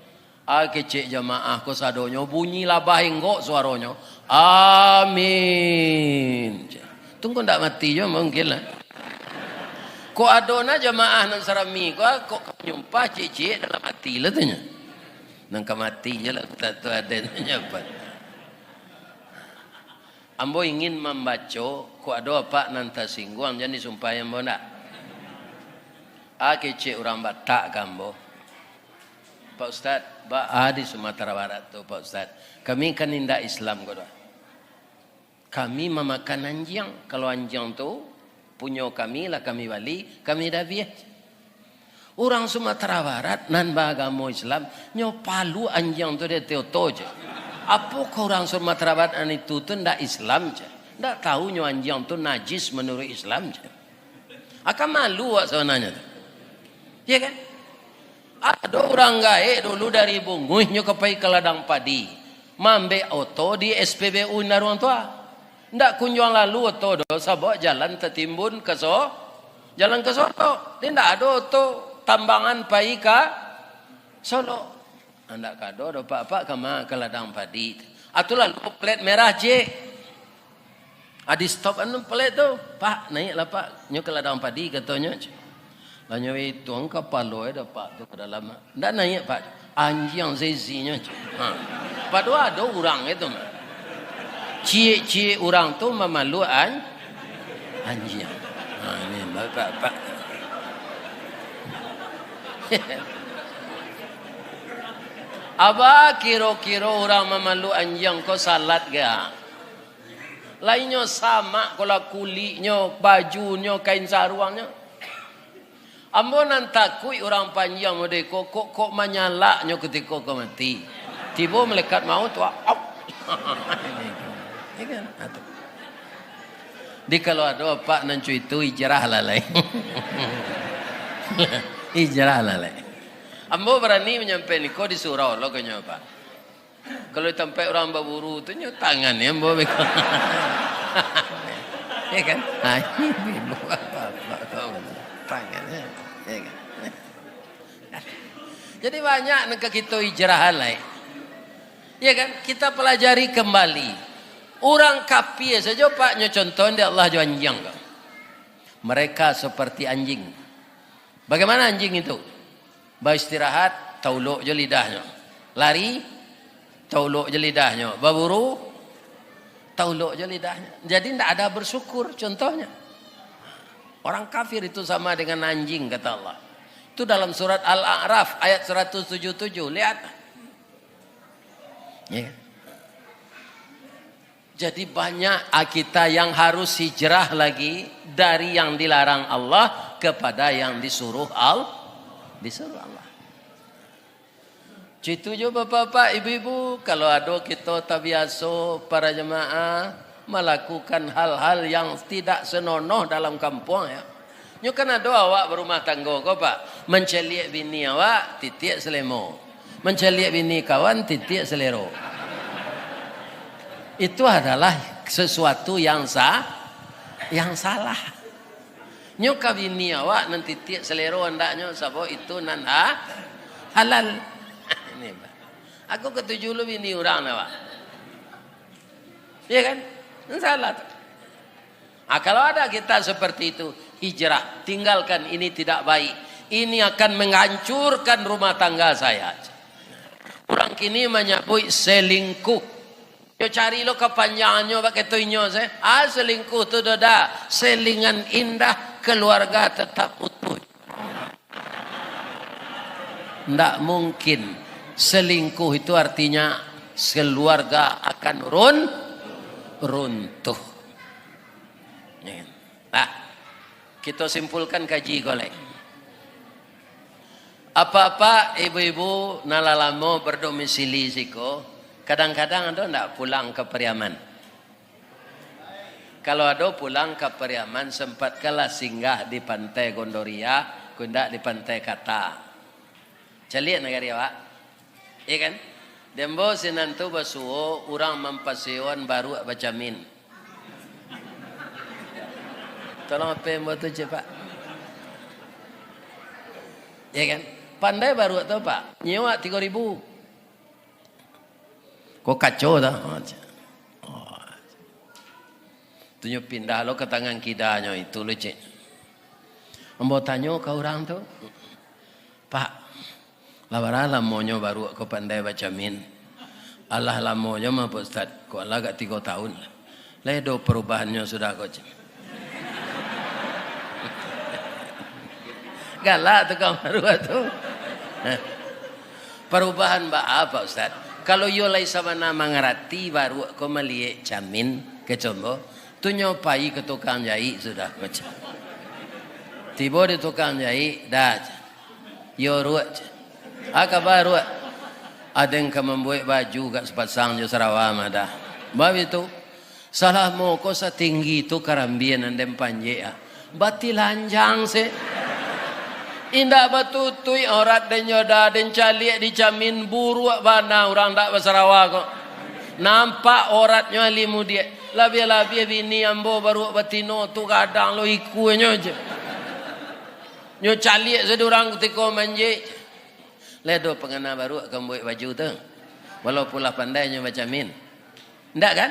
Ah, kecek jamaah ko sadonyo bunyi lah bahenggok suaronyo. Amin. Tunggu ndak mati jo mungkin lah. Kok ado na jamaah nan sarami ko, ah, kok nyumpah ciek-ciek dalam ati lah tu nyo. Nan ka mati je lah, tak tu ado nyo apa. Ambo ingin mambaco, kok ado apak nan tasingguang, jan disumpahi ambo ndak. Ah, kecek urang Batak ka ambo. "Pak Ustaz, baa di Sumatera Barat tu, Pak Ustaz? Kami kan indak Islam," ko doh. "Kami mamakan anjiang. Kalau anjiang tu punyo kami, lah kami bali, kami dabiah." Urang Sumatera Barat nan baagamo Islam, nyo palu anjiang tu di ateh oto je. Apokoh urang Sumatera Barat nan itu tu ndak Islam je? Ndak tahu nyo anjiang tu najis manuruik Islam je? Akan malu awak sabananyo tu. Iya kan? Ado urang gaek dulu dari Bunguih nyo ka pai ka ladang padi. Maambek oto di S P B U Indaruang tu. Ndak kunjuang lalu oto doh, sabab jalan tatimbun ka So-, jalan ka Solok. Jadi ndak ado oto tambangan pai ka Solok. Ndak ka ado doh, Pak, Pak, ka ma, ka ladang padi. Atulah lalu plat merah ciek. Ah, di stop anu palet tu, "Pak, naiaklah, Pak. Nyo ka ladang padi," katonyo. Lah nyo ituang kapalo e dah, Pak, tu ka dalam. "Ndak naiak, Pak." "Anjiang saisinyo." Ha. Padahal ado urang itu mah. Ciek-ciek urang tu mamalu an-, anjiang. Ha, ni, Pak, Pak, Pak. Aba kiro-kiro urang mamalu anjiang ko salat ga? Lainyo samak ko lah kuliknyo, bajunyo, kain saruangnyo. Ambo nan takuik urang panjiang model ko, kok, kok manyalaknyo kutiko ko mati. Tibo malaikat maut, wah, au. Ya kan? Atu. Di kalau ado apak nan cuitu, hijrah lah lai. Hijrah lah lai. Ambo barani manyampaian iko di surau lo, konyo, Pak. Kalau di tampek urang baburu tu, nyo tangan nyo ambo beko. Ya kan? Ha, ini ibu apa-apa kau. Tangan nyo. Ya kan? Jadi banyak nan ka kito hijrahan lai. Ya kan? Kita pelajari kembali. Urang kafir sajo, Pak, nyo contoh dek Allah jo anjiang ko. Mereka seperti anjing. Bagaimana anjing itu? Baistirahat, taulok jo lidahnyo. Lari, taulok jo lidahnyo. Baburu, taulok jo lidahnyo. Jadi, ndak ada bersyukur, contohnya. Orang kafir itu sama dengan anjing, kata Allah. Itu dalam surat Al-A'raf ayat seratus tujuh tujuh. Lihat. Ya. Jadi banyak, ah, kita yang harus hijrah lagi dari yang dilarang Allah kepada yang disuruh Al-, disuruh Allah. Itu jo bapak-bapak, ibu-ibu, kalau ado kito tabiaso para jamaah malakukan hal-hal yang tidak senonoh dalam kampuang, ya. Nyo kan ado awak barumah tanggo ko, Pak, mancaliak bini awak, titiak salemo. Mancaliak bini kawan, titiak salero. Itu adalah sesuatu yang sa-, yang salah. Nyo ka bini awak nan titiak salero andaknyo, sabab itu nan ha-, halal. Ini, Pak. Aku katuju lu bini urang, Pak. Iya kan? Nan salah tu. Ah, kalau ada kita seperti itu, hijrah, tinggalkan, ini tidak baik. Ini akan menghancurkan rumah tangga saya. Urang kini manyabuik selingkuh. Yo cari lo kapanjangannyo, bak keto inyo se. Ah, selingkuh tu doh dah. Selingan indah, keluarga tetap utuh. Ndak mungkin. Selingkuh itu artinya keluarga akan run-, runtuh. Ya. Nah, kita simpulkan kaji ko lai. Apak-apak, ibu-ibu, nan lah lamo berdomisili siko, kadang-kadang ado ndak pulang ka Pariaman? Kalau ado pulang ka Pariaman, sempatkanlah singgah di Pantai Gondoriah, kok indak di Pantai Kata. Caliak nagari awak. Iya kan? Di ambo sinan tu basuo urang mampasewoan baruak bacamin. Tolong H P ambo tu, cek, Pak. Iya kan? Pandai baruak tu, Pak. Nyewa tigo ribu. Ko kaco tu. Oh, cek. Oh. Tu nyo pindah lo ka tangan kidanyo itu lo, cek. Ambo tanyo ka urang tu, "Pak, lah bara lamonyo baruak ko pandai bacamin?" "Alah lamo juo mah, Pak Ustaz. Ko alah agak tigo tahun lah." "Lai ado parubahannyo sudah ko?" cek. Galak tukang baruak tu. "Parubahan baa, Pak Ustaz?" "Kalau iyo lai sabana mangarati baruak ko maliek camin," kecek ambo, "tu nyo pai ka tukang jaik sudah," kecek. Tibo di tukang jaik, "Dah," cek. "Iyo, Ruak," cek. "A kaba, Ruak?" "Aden ka mambuek baju agak sapasang jo sarawa mah dah." Baitu. Salamo ko satinggi tu karambia nan den panjek, ah. Batilanjang se. Indak batutuik aurat den nyo dah, den caliak di camin, buruak bana urang ndak basarawa ko. Nampak auratnyo alih mudiak. Labiah-labiah bini ambo baruak batino tu gadang lo ikunyo je. Nyo caliak sadurang kutiko manjek. Lai ado pangana baruak ka mambuek baju tu. Walaupun lah pandai nyo bacamin. Ndak kan?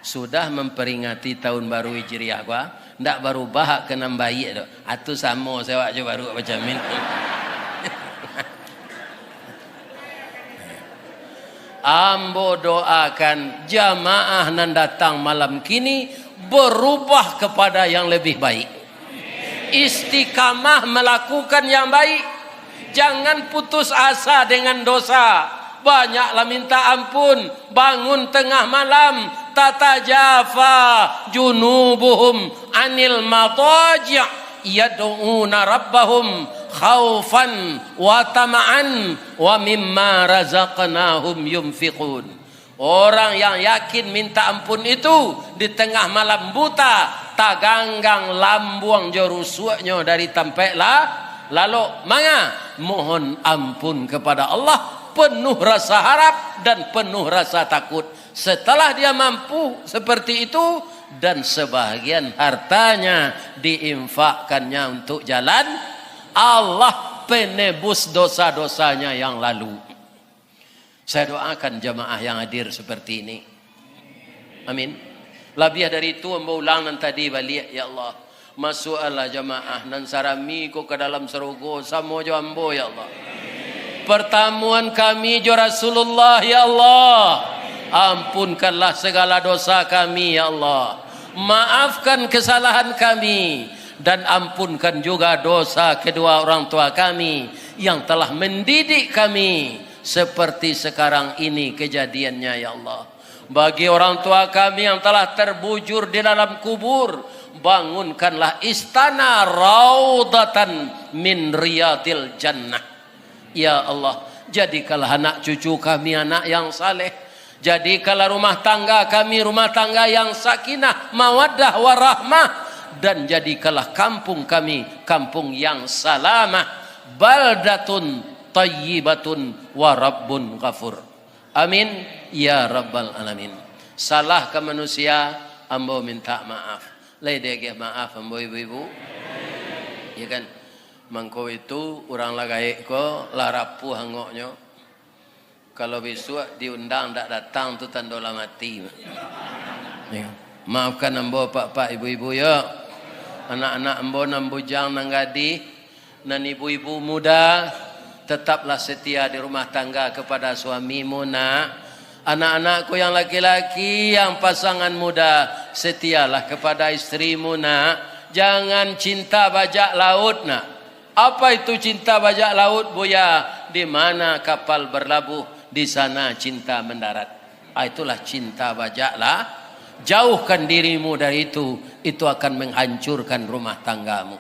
Sudah mamperingati tahun baru Hijriah ko, ah, ndak barubah ka nan baiak tu. Atu samo se awak jo baru macam ini. Ambo doakan jamaah nan datang malam kini berubah kepada yang lebih baik. Istiqamah melakukan yang baik. Jangan putus asa dengan dosa. Banyaklah minta ampun. Bangun tengah malam. Tatajafa junubuhum anil madaji' yad'una rabbahum khaufan wa tama'an wa mimma razaqnahum yunfiqun. Orang yang yakin minta ampun itu di tengah malam buta, taganggang lambuang jo rusuaknyo dari tampaik la-, lalok. Manga? Mohon ampun kepada Allah, penuh rasa harap dan penuh rasa takut. Setelah dia mampu seperti itu, dan sebahagian hartanya diinfakkannya untuk jalan Allah, penebus dosa-dosanya yang lalu. Saya doakan jamaah yang hadir seperti ini. Amin. Labiah dari itu, ambo ulang nan tadi baliak, ya Allah. Masuakkanlah jamaah nan sarami ko ka dalam sarugo samo jo ambo, ya Allah. Pertamuan kami jo Rasulullah, ya Allah. Ampunkanlah segala dosa kami, ya Allah. Maafkan kesalahan kami, dan ampunkan juga dosa kedua orang tua kami yang telah mendidik kami seperti sekarang ini kejadiannya, ya Allah. Bagi orang tua kami yang telah terbujur di dalam kubur, bangunkanlah istana raudatan min riyadil jannah. Ya Allah, jadikanlah anak cucu kami anak yang saleh. Jadikanlah rumah tangga kami rumah tangga yang sakinah, mawaddah, warahmah. Dan jadikanlah kampung kami kampung yang salamah. Baldatun tayyibatun wa rabbun ghafur. Amin, ya rabbal alamin. Salah ka manusia, ambo minta maaf. Lai diagiah maaf ambo ibu-ibu? Ya kan? Mangko itu urang lah gaek ko, lah rapuah angoknyo. Kalau bisuak diundang ndak datang tu tando lah mati. Ya. Maafkan ambo pak-pak ibu-ibu yo. Anak-anak ambo nan bujang nan gadih, nan ibu-ibu muda, tetaplah setia di rumah tangga kepada suamimu, nak. Anak-anakku yang laki-laki, yang pasangan muda, setialah kepada istrimu, nak. Jangan cinta bajak laut, nak. Apa itu cinta bajak laut, Buya? Di mana kapal berlabuh, di sana cinta mendarat. Ah, itulah cinta bajak lah. Jauhkan dirimu dari itu, itu akan menghancurkan rumah tanggamu.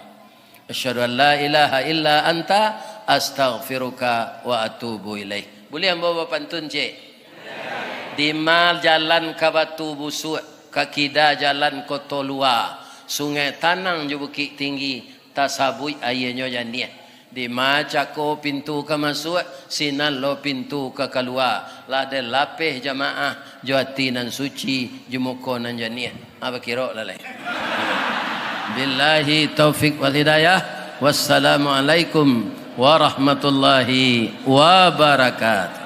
Asyhadu an la ilaha illa anta, astaghfiruka wa atubu ilaik. Buliah ambo bapantun, cek? Dima jalan ka Batu Busuak, ka kida jalan Koto Lua, Sungai Tanang jo Bukik Tinggi, tasabuik aianyo janiah. Dima cako pintu ka masuak, sinan lo pintu ka kalua. Lah den lapeh jamaah, jo ati nan suci, jo muko nan janiah. Ah, bakirok lah lai. Billahi taufik wal hidayah. Wassalamualaikum warahmatullahi wabarakatuh.